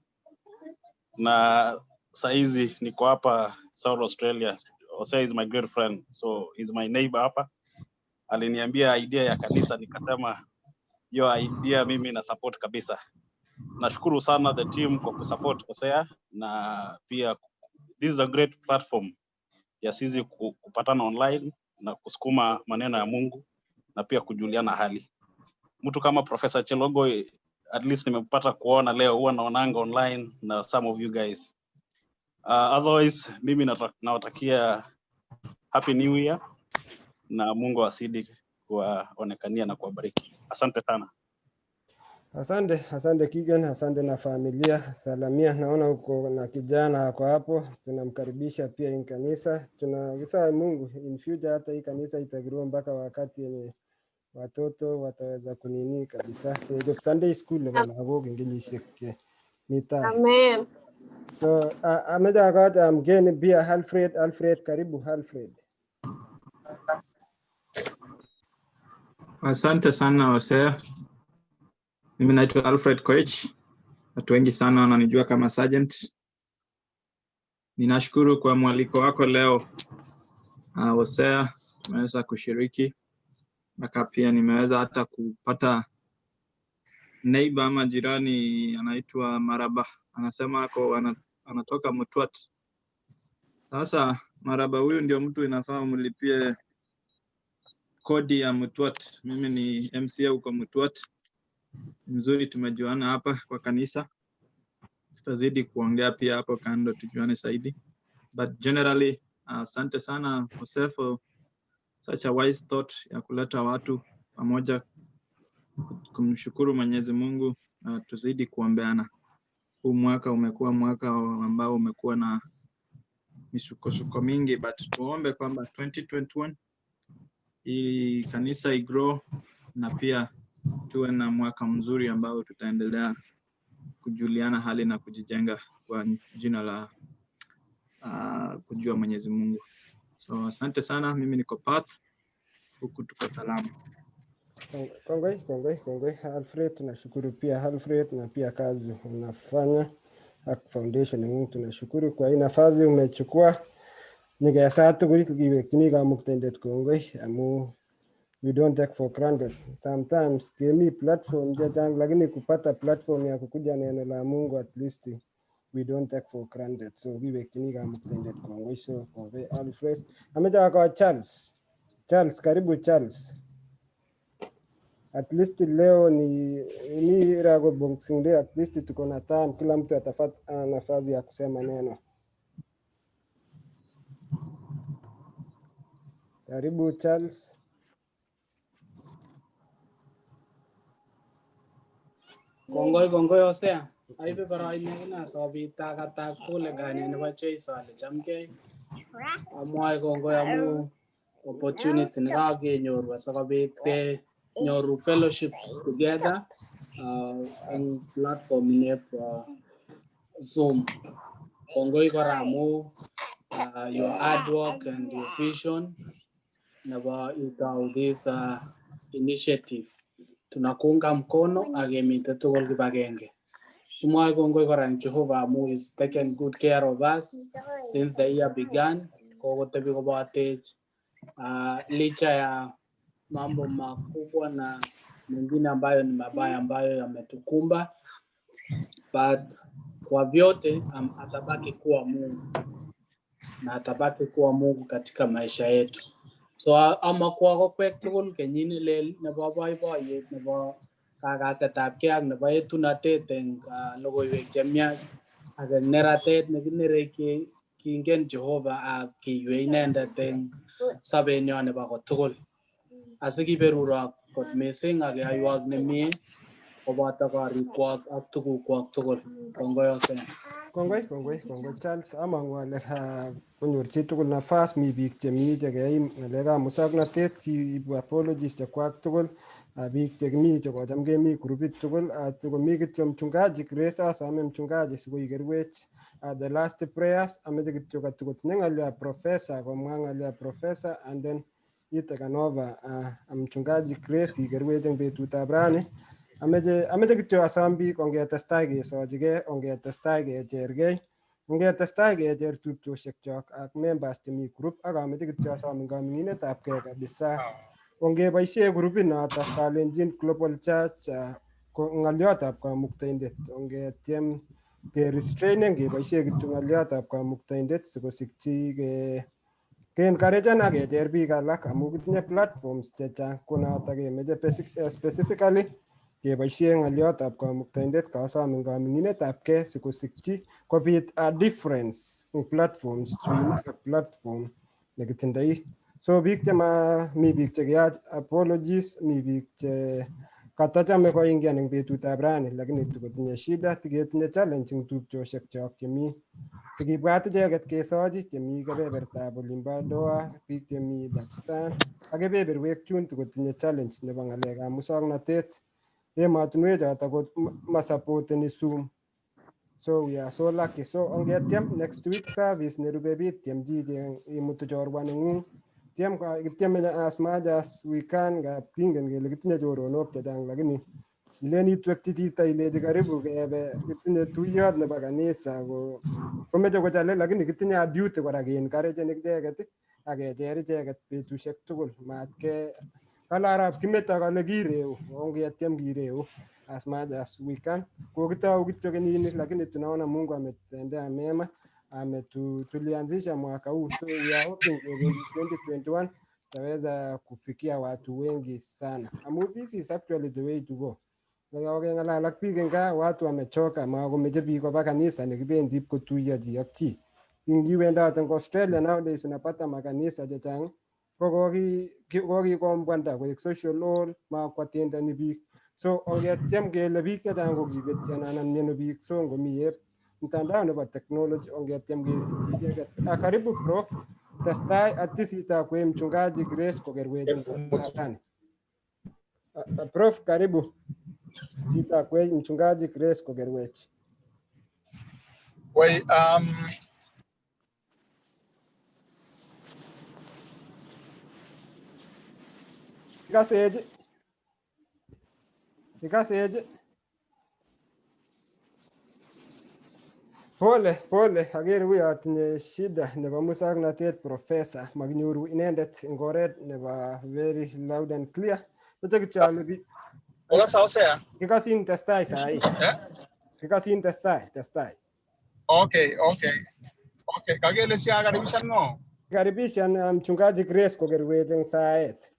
na saizi niko hapa South Australia. Hosea is my great friend, so he's my neighbor hapa. Aliniambia idea ya kanisa, nikasema hiyo idea mimi na support kabisa. Nashukuru sana the team kwa kusupport Hosea, na pia this is a great platform ya sisi kupatana online na kusukuma maneno ya Mungu na pia kujuliana hali. Mtu kama Professor Chelogo at least nimepata kuona leo, huwa naonanga online na some of you guys. Otherwise mimi nawatakia Happy New Year na Mungu azidi kuwaonekania na kuwabariki. Asante sana. Asante, asante Kigen, asante na familia. Salamia, naona uko na kijana ako hapo, tunamkaribisha pia in kanisa. Tunawisa Mungu in future hata hii kanisa itagrow mpaka wakati yenye watoto wataweza kunini kabisa. Kechop Sunday school nebo lagok eng kenyisiek che mi tai. Amen. So ameche akoch mgeni pia Alfred. Alfred, karibu Alfred. Asante sana Hosea. Mimi naitwa Alfred Koech. Watu wengi sana wananijua kama Sergeant. Ninashukuru kwa mwaliko wako leo Hosea, tumeweza kushiriki mpaka pia nimeweza hata kupata neighbor ama jirani anaitwa Maraba, anasema ako anatoka Mutwat. Sasa Maraba huyu ndio mtu inafaa mlipie kodi ya Mutwat. Mimi ni MCA huko Mutwat. Mzuri, tumejuana hapa kwa kanisa, tutazidi kuongea pia hapo kando tujuane zaidi, but generally asante sana Jose for such a wise thought ya kuleta watu pamoja kumshukuru Mwenyezi Mungu na tuzidi kuombeana. Huu mwaka umekuwa mwaka ambao umekuwa na misukosuko mingi, but tuombe kwamba 2021 hii kanisa igrow na pia tuwe na mwaka mzuri ambao tutaendelea kujuliana hali na kujijenga kwa jina la kujua Mwenyezi Mungu. So asante sana, mimi niko Perth, huku tuko salama. Kongoi, kongoi, kongoi Alfred, tunashukuru pia Alfred na pia kazi unafanya Hack Foundation nengung, tunashukuru kwa hii nafasi umechukua. Nyikesaa tugul kiwekchini kamuktaindet kongoi amu we don't take for granted. Sometimes kemi platform chechang lakini kupata platform ya kukuja neno la Mungu at least we don't take for granted. So kiwekchini kamuktaindet kongoi. So kongoi Alfred. Ameche akoch Charles. Charles, karibu Charles. At least leo ni rago Boxing Day, at least tuko na time, kila mtu atapata nafasi ya kusema neno. Karibu Charles. Kongoi kongoi Hosea. Aibe boroino ine asikobit takatak tugul eng kainet nebo Jeiso ale chamgei. Amwoe kongoi amu opportunity nekakenyoru asikobit kenyoru fellowship together eng platform inep Zoom. Kongoi kora amu your hard work and your vision nebo itou this initiative. Tunakuunga mkono ak kemite tugul kibagenge. Kimwoe kongoi kora eng Jehovah amu is taken good care of us since the year began. Kokotebi kobotech licha ya mambo makubwa na mengine ambayo ni mabaya ambayo yametukumba, but kwa vyote atabaki kuwa Mungu na atabaki kuwa Mungu katika maisha yetu. So amakwok okwek tugul kenyit nelel nebo boiboiyet, nebo kakasetabgei ak nebo etunotet eng logoiwek chemiach ak eng neratet nekinerekyi kingen Jehova ak kiywei inendet eng sobenyo nebo kotugul. Asikiberurok kot missing ak keyoiwok nemie koboto korikwok ak tugukwok tugul. Kongoi Hosea. Kongoi, kongoi, kongoi Charles. Amang'u ale konyor chitugul nafas, mi biik chemi chekeim ng'alekab muswoknotet, kiibu apologies chekwak tugul, biik chemi chekocham kemi grupit tugul, komi kityo mchungaji Grace, asome mchungaji sikoikerwech the last prayers, ameche kityo katukotinye ng'olyoab professor, komwa ng'olyoab professor and then itaken over mchungaji Grace ikerwech eng betutab rani. Ameche kityo asom biik ongetestai kesochigei, ongetestai kechergei, ongetestai kecher tupchosiekchok ak members chemi group ak ameche kityo asom eng kaming'inetab gei kabisa ongeboisie grupit noto Kalenjin Global Church ko ng'olyotab kamuktaindet, ongetiem kerestrainen keboisie kityo ng'olyotab kamuktaindet sikosikyi ke encouragean ak kecher biik alak amu kitinye platforms chechang ko noto kemeche specifically keboisie ng'olyotab kamuktaindet. Kasom eng kaming'inetab gei sikosikyi kobit a difference eng platforms chun ak platform nekitindoi. So biik chema mi biik chekiyach apologies, mi biik che katachame koingian eng betutab rani lakini tikotinye shida, tiketinye challenge eng tupchosiek chok chemi sikibwat icheket kesochi chemi kebebertab olimbo Doha, biik chemi Pakistan ak kebeberwek chun tikotinye challenge nebo ng'alekab muswoknotet. Emotinwek choto ko masupporteni Zoom. So we are so lucky. So ongetiem next week service nerube bitiem chi imutu chorwa neng'ung. Tiem kitieme as much as we can ngap kingen kele kitinye choronok chechang lakini ilen itwekchi chito ilechi karibu kebe kitinye tuyot nebo kanisa ko komeche kochale lakini kitinye a duty kora ke-encouragen icheket ak kecher icheket betusiek tugul matke kale arap kimeto kale kireu ongetiem kireu as much as we can. Kokitou kityo kenyini lakini tunaona Mungu ametutendea mema, tulianzisha mwaka huu, so we are hoping in 2021 tutaweza kufikia watu wengi sana amu this is actually the way to go. Kengalal ak biik eng gaa, watu wamechoka, makomeche biik koba kanisa nekibendi ipkotuiyo chi ak chi. Ngiwendot eng Australia nowadays unapata makanisa chechang ko kokikombwanda koek social hall, makwatendoni biik. So ongetiem kele biik chechang ko kibetyo anan mioni biik, so ngomi mtandao nebo technology ongetiem icheket. Karibu Prof, testai atisita kwe mchungaji Grace kokerwech eng rani. Prof, karibu sita kwe mchungaji Grace kokerwech. Well, Ikasech, ikasech. Pole pole, akere uyo tinye shida nebo muswoknotet professor, makinyoru inendet eng oret nebo very loud and clear. Meche kityo ale bi Okasa Hosea. Kikasin testai sahi. Eh? Kikasin testai, testai. Okay. Kakele siakaribisha ngo? Karibishan mchungaji Grace kokerwech eng saet.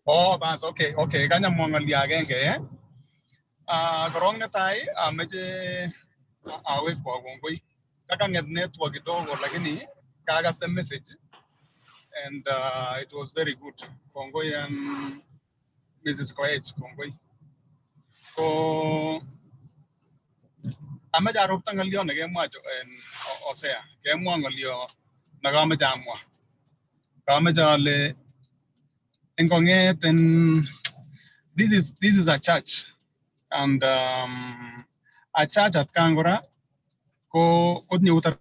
Oh, bas, okay, okay. Kany amwa ng'olyo agenge eh. Korong netai ameche awekwa kongoi. Kakang'et network kidogo lakini kakas the message and it was very good. Kongoi and Mrs. Koech, kongoi. Ko ameche arupta ng'olyo nekemwa en Hosea. Kemwa ng'olyo nekameche amwa. Kameche ale ingong'et en this is a church and a church atkan kora ko kotinye utaratibu,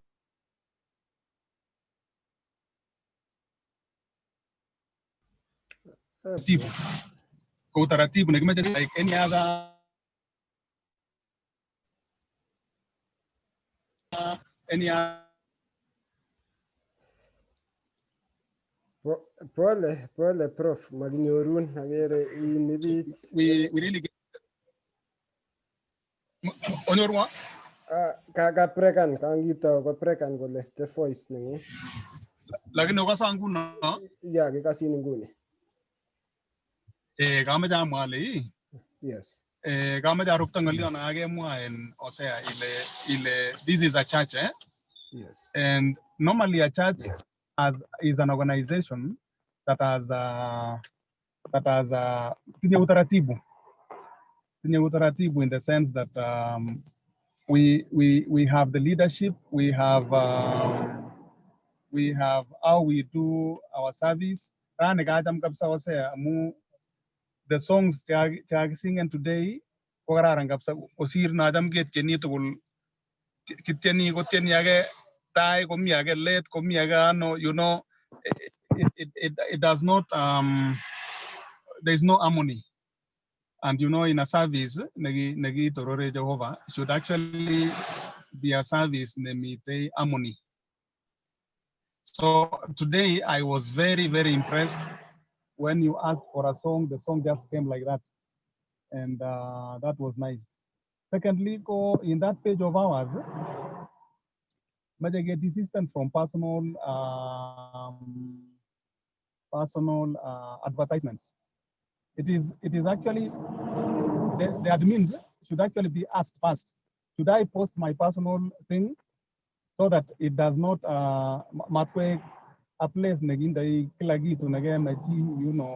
ko utaratibu nekimeche like any other. Pole pole prof, makinyorun, akere iimi biich. We really get onyorwa. Kaprekan kangitou koprekan kole the voice nengung. Lakini okasa nguno? Ya, kikasin nguni. Eh, kameche amwa ale ii eh, kameche arupta ng'olyo nekakemwa en Hosea ile this is a church, eh? Yes. And normally a church is an organization that has a tinye utaratibu in the sense that we have the leadership, we have how we do our service. Rani kacham kabisa Hosea amu the songs chekakisingen today ko kararan kabisa kosir nacham ketieni tugul. Kitieni kotieni age tai, komi age let, komi age ano, it does not there is no harmony. And in a service negi torore Jehovah should actually be a service nemite harmony. So today I was very, very impressed when you asked for a song, the song just came like that. And that was nice. Secondly, go in that page of ours, meche get desistance from personal advertisements. It is actually, the admins should actually be asked first, should I post my personal thing so that it does not matwe a place nekindoi kila kitu nekemach chi,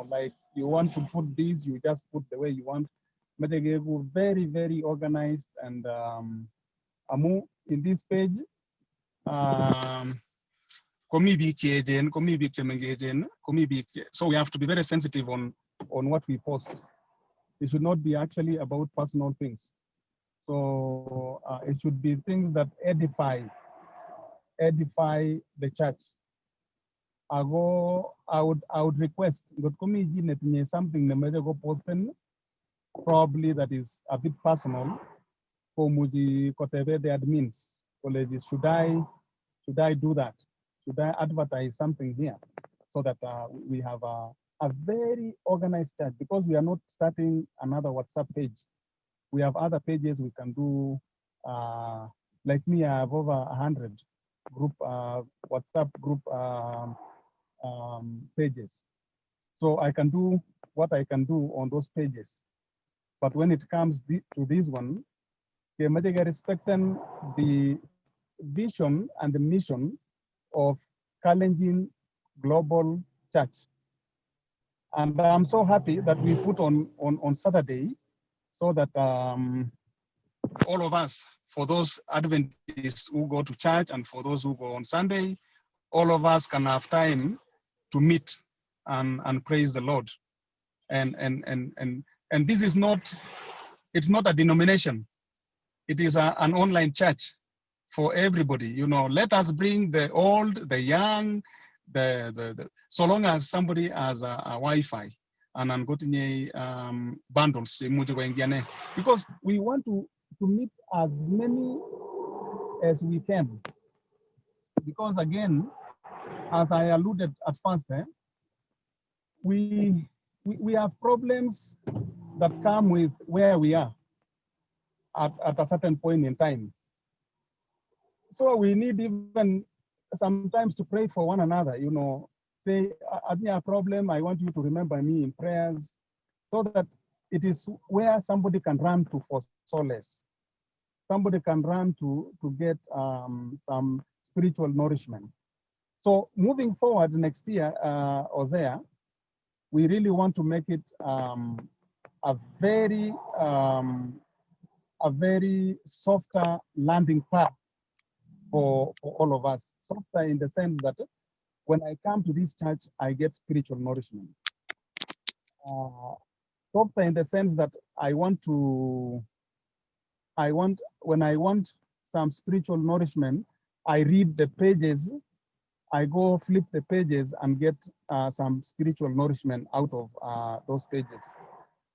like you want to put this, you just put the way you want. Meche keku very, very organized and amu in this page komi biik cheechen, komi biik chemengechen, komi biik so we have to be very sensitive on what we post. It should not be actually about personal things. So it should be things that edify the church. Ago I would request ngot komi chi netinye something nemoche koposten, probably that is a bit personal, komuchi kotebe the admins koleji, should I do that? Should I advertise something here? So that we have a very organized church, because we are not starting another WhatsApp page. We have other pages we can do. Like me, I have over 100 group WhatsApp group pages. So I can do what I can do on those pages. But when it comes to this one, kemeche respecting the vision and the mission of Kalenjin Global Church. And I'm so happy that we put on Saturday so that all of us, for those Adventists who go to church and for those who go on Sunday, all of us can have time to meet and praise the Lord. And this is not, it's not a denomination. It is an online church for everybody. Let us bring the old, the young, the so long as somebody has a Wi-Fi and angotinye bundles cheimuchi koingiane, because we want to meet as many as we can. Because again, as I alluded at first, we have problems that come with where we are at a certain point in time. So we need even sometimes to pray for one another, you know, say, I have a problem, I want you to remember me in prayers, so that it is where somebody can run to for solace. Somebody can run to get some spiritual nourishment. So moving forward next year, Hosea, we really want to make it a very softer landing path for all of us. Softer in the sense that when I come to this church, I get spiritual nourishment. Softer in the sense that when I want some spiritual nourishment, I read the pages, I go flip the pages and get some spiritual nourishment out of those pages.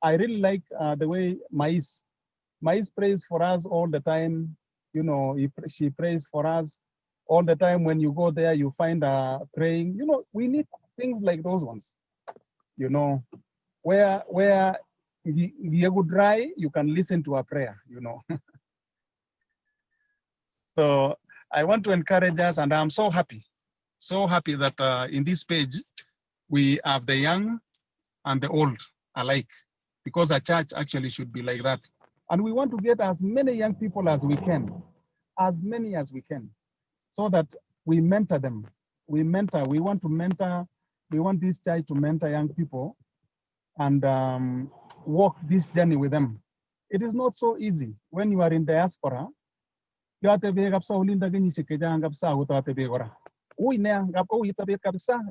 I really like the way Mais prays for us all the time. You know, she prays for us all the time. When you go there, you find her praying. You know, we need things like those ones, you know, where dry, you can listen to a prayer, you know. So I want to encourage us, and I'm so happy that in this page, we have the young and the old alike, because a church actually should be like that. And we want to get as many young people as we can, as many as we can, so that we mentor them. We want to mentor, we want this church to mentor young people and walk this journey with them. It is not so easy when you are in diaspora. You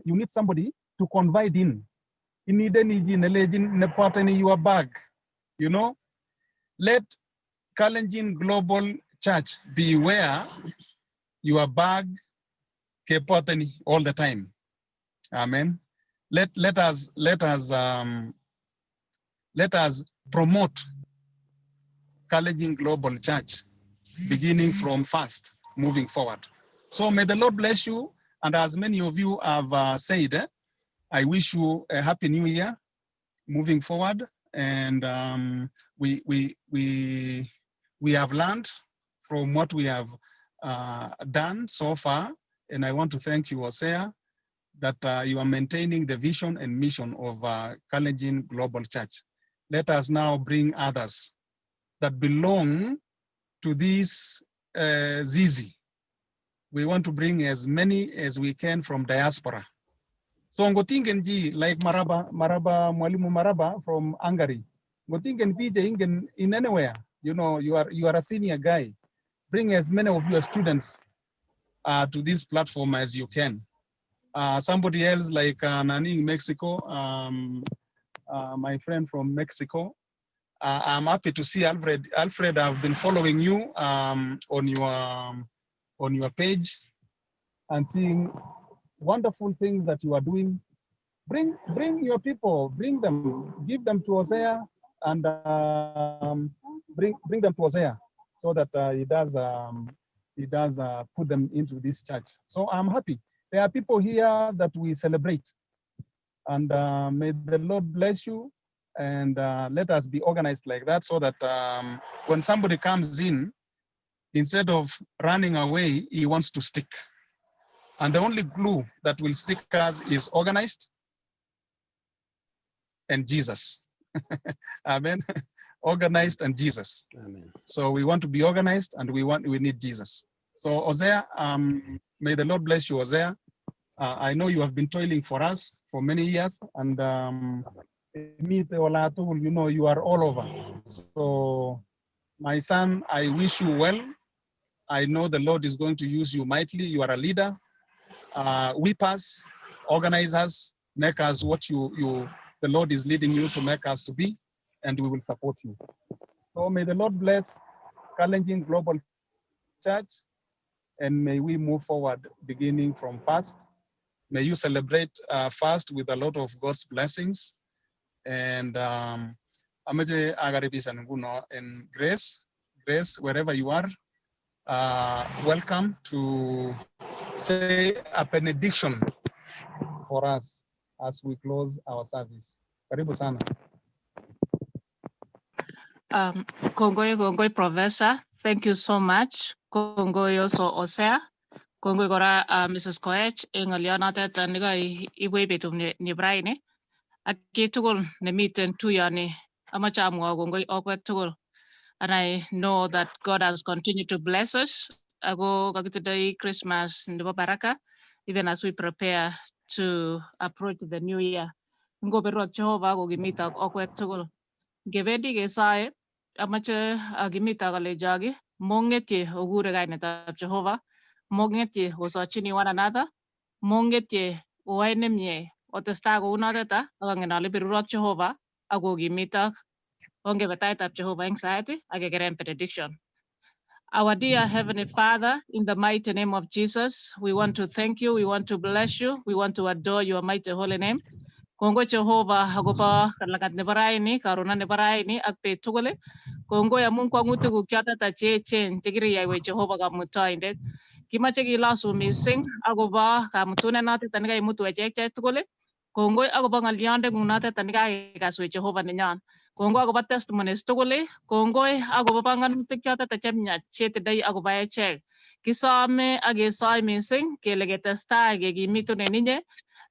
need somebody to confide in. You need your bag, you know. Let Kalenjin Global Church be where your bag kepoteni all the time. Amen. Let us promote Kalenjin Global Church, beginning from first, moving forward. So may the Lord bless you. And as many of you have said, I wish you a happy new year moving forward. And we have learned from what we have done so far. And I want to thank you, Hosea, that you are maintaining the vision and mission of Kalenjin Global Church. Let us now bring others that belong to this Zizi. We want to bring as many as we can from diaspora. So ngotingen ji, like Maraba, Mwalimu Maraba from Hungary. Ngotingen PJ ingen in anywhere. You know, you are a senior guy. Bring as many of your students to this platform as you can. Somebody else like Nani in Mexico, my friend from Mexico. I'm happy to see Alfred. Alfred, I've been following you on your page and seeing wonderful things that you are doing. Bring your people, bring them, give them to Hosea, and bring them to Hosea so that he does put them into this church. So I'm happy. There are people here that we celebrate, and may the Lord bless you, and let us be organized like that so that when somebody comes in, instead of running away, he wants to stick. And the only glue that will stick us is organized and Jesus. Amen. Organized and Jesus. Amen. So we want to be organized, and we need Jesus. So Hosea, may the Lord bless you, Hosea. I know you have been toiling for us for many years, and you know, you are all over. So my son, I wish you well. I know the Lord is going to use you mightily. You are a leader. Whip us, organize us, make us what the Lord is leading you to make us to be, and we will support you. So may the Lord bless Kalenjin Global Church, and may we move forward beginning from fast. May you celebrate fast with a lot of God's blessings. And ameche akaribisha nguno in Grace, wherever you are, welcome to say a benediction for us as we close our service. Karibu sana. Kongoi, Kongoi, Professor. Thank you so much. Kongoi also, Hosea. Kongoi kora Mrs. Koech eng ng'olionotet nekoibwech betut ni raini ak chitugul nemiten tuyoni amache amwa kongoi okwek tugul. And I know that God has continued to bless us. Ako kakitindoi Christmas nebo baraka even as we prepare to approach the new year. Ngoberwak Jehovah kokimitok okwek tugul. Ngebendi kesoe amache akimitok alechoki mongetye okure kainetab Jehovah, mongetye osochini one another, mongetye oyoe nemie, otestai kounotet ak angen ale berurok Jehovah ak kokimitok. Ongebe taitab Jehovah eng saet ak kekeren benediction. Our dear Heavenly Father, in the mighty name of Jesus, we want to thank you, we want to bless you, we want to adore your mighty holy name. Kongoi Jehovah akobo lagat nebo raini, karonan nebo raini ak bet tugul. Kongoi amun kwang'utikuk chotet cheechen chekiriyaiwech Jehovah Kamutoindet. Kimache kilosu mising akobo kamutunet notet nekaimutu echek tugul. Kongoi akobo ng'olyondeng'ung notet nekakekaswech Jehovah nenyon. Kongoi akobo testimonies tugul, kongoi akobo panganutik chotet chemiach chetindoi akobo echek. Kisome ak kesoe mising kele ketestai kekimitun en inye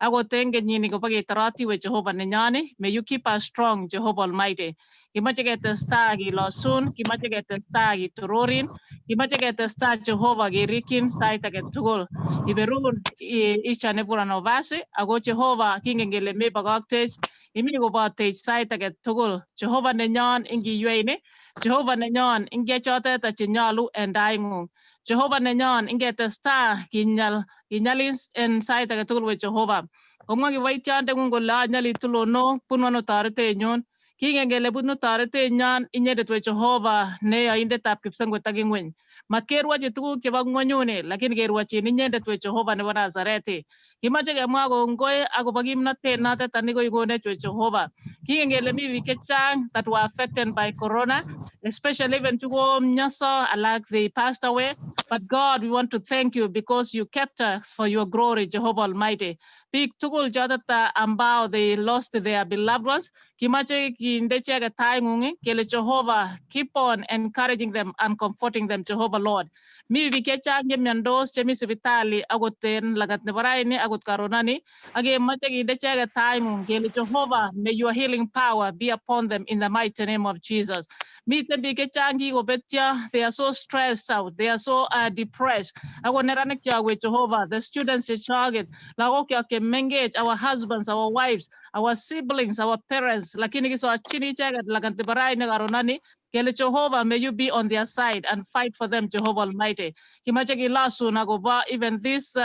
akot en kenyini kobo ketorotiwe Jehovah nenyoni. May you keep us strong, Jehovah Almighty. Kimache ketestai kilosun, kimache ketestai kitororin, kimache ketestai Jehovah kerikyin sait age tugul. Iberur each and every one of us ako Jehovah kingen kele mebokoktech, imi kobotech sait age tugul. Jehovah nenyon ingiywei, Jehovah nenyon inge chotet chenyolu en taing'ung. Jehovah nenyon ingetestai kinyalin en sait age tugul we Jehovah. Komwa kiboityondeng'ung kole anyali tulonok bunu ano toretenyun. Kingen kele bunu toretenyon inyendet we Jehovah ne yoindetab kipsengwet ak ing'weny. Matkerwochi tuguk chebo ng'wonyuni lakini kerwochin inyendet we Jehovah nebo Nazareti. Kimache kemwa kongoi akobo kimnotet notet nekoikonech we Jehovah. Kingen kele mi biik chechang that were affected by corona, especially even chukomionso alak they passed away. But God, we want to thank you because you kept us for your glory, Jehovah Almighty. Biik tugul chotet ambao they lost their beloved ones, kimache kinde icheket taing'ung kele Jehovah, keep on encouraging them and comforting them, Jehovah Lord. Mi biik chechang chemiondos chemi sipitali akot en lagat nebo raini akot karonani ak kemoche kinde icheket taing'ung kele Jehovah, may your healing power be upon them in the mighty name of Jesus. Miten biik chechang kikobetyo, they are so stressed out, they are so depressed. Ako neranik we Jehovah, the students chechoket, lagok chemengech, our husbands, our wives, our siblings, our parents, lakini kisochini icheket lagat nebo raini karonani kele Jehovah, may you be on their side and fight for them, Jehovah Almighty. Kimache kilosun akobo even this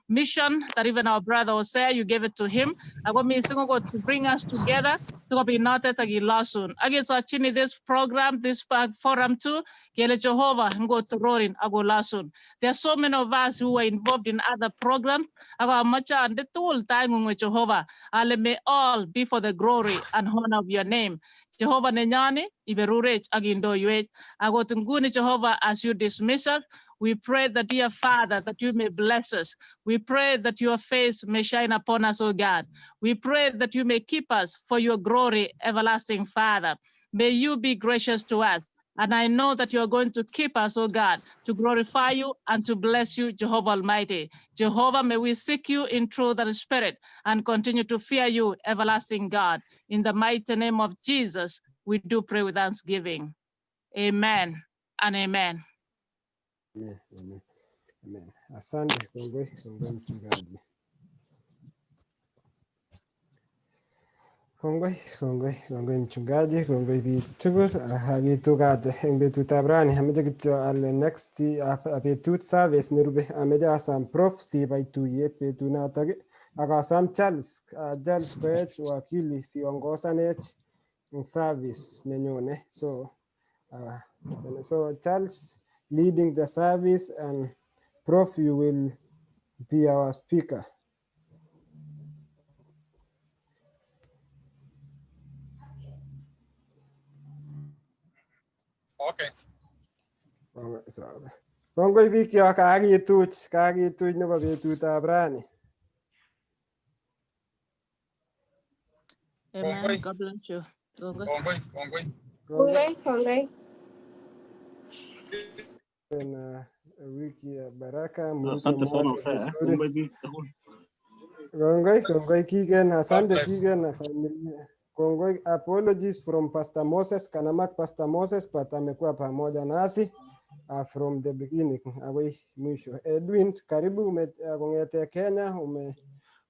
mission that even our brother Hosea, you gave it to him. Ako mising okot to bring us together sikobit notet ak kilosun. Ak kesochini this program, this forum too, kele Jehovah ngotororin ak kolosun. There are so many of us who are involved in other programs. Ako amache ande tugul taing'ung Jehovah. Ale may all be for the glory and honor of your name. Jehovah nenyoni, iberurech ak indoiwech. Akot nguni Jehovah, as you dismiss us, we pray that, dear Father, that you may bless us. We pray that your face may shine upon us, O God. We pray that you may keep us for your glory, everlasting Father. May you be gracious to us. And I know that you are going to keep us, O God, to glorify you and to bless you, Jehovah Almighty. Jehovah, may we seek you in truth and spirit and continue to fear you, everlasting God. In the mighty name of Jesus, we do pray with thanksgiving. Amen and amen. Amen, amen, amen. Asante, kongoi, kongoi mchungaji. Kongoi, kongoi, kongoi mchungaji, kongoi biik tugul ak kitukate eng betutab rani. Ameche kityo ale next betut service nerube ameche asam prof sibai tuyet betunotok ak asam Charles, Charles Koech wakili siongosanech eng service nenyone. So, so Charles leading the service and Prof, you will be our speaker. Okay. Kongoi bikyok, kakituch nebo betutab rani. Amen. God bless you. Kongoi, kongoi. Kongoi, kongoi. En Wiki ya baraka, mruke Asante sana mwaka Hosea. vizuri. Kongoi biik tugul. Kongoi, kongoi Kigen, God asante bless. Kigen na familia. Kongoi, apologies from Pastor Moses, Kanamak Pastor Moses, but amekuwa pamoja nasi from the beginning agoi mwisho. Edwin, karibu kong'ete Kenya,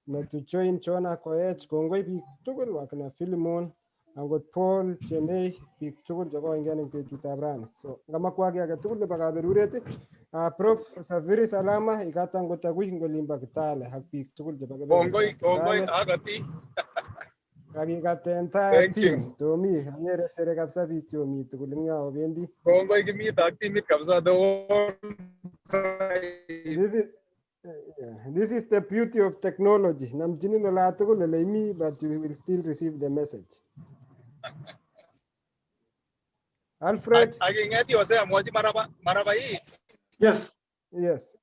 umetujoin Chona Koech, kongoi biik tugul wakina Philemon, angot Paul, Chemei, biik tugul chekoingian eng betutab rani. So ngamakwa kiy age tugul nebo kaberuret, Prof safiri salama ikata ngot agui ngolimbo Kitale ak biik tugul chebo Kongoi, kebebertab kongoi, Kitale. akati. Ak ikat entire Thank you. team tomi akere sere kabisa biik chomi tugul eng yo obendi. Kongoi kimit ak timit kabisa the whole tribe. This is yeah, this is the beauty of technology. Namchinin ola tugul ole imi but you will still receive the message. Alfred, Aking'eti Hosea mwochi maraba maraba hii. Yes. Yes.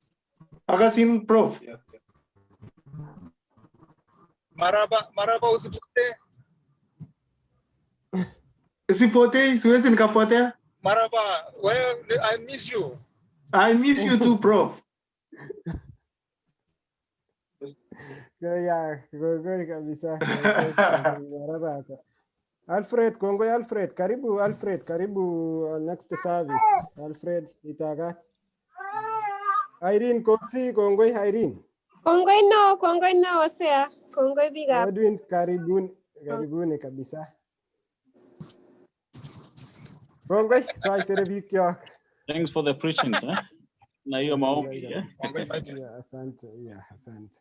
Akasin Prof. Maraba maraba usipotee. Sipotei, siwezi nikapotea. Maraba, well, I miss you. I miss you too, Prof. Yeah, kongoi kabisa. Kongoi, kongoi, maraba. Alfred, kongoi Alfred, karibu Alfred, karibu next service. Alfred, itagat. Irene Kosi, kongoi Irene. Kongoi neo, kongoi neo Hosea, kongoi biikab Edwin, karibuni, karibuni kabisa. Kongoi, saisere biikyok. Thanks for the preachings, eh? Na hiyo Kongoi maombi, eh? kabisa. Kongoi Simon. Yeah, asante. Yeah, asante.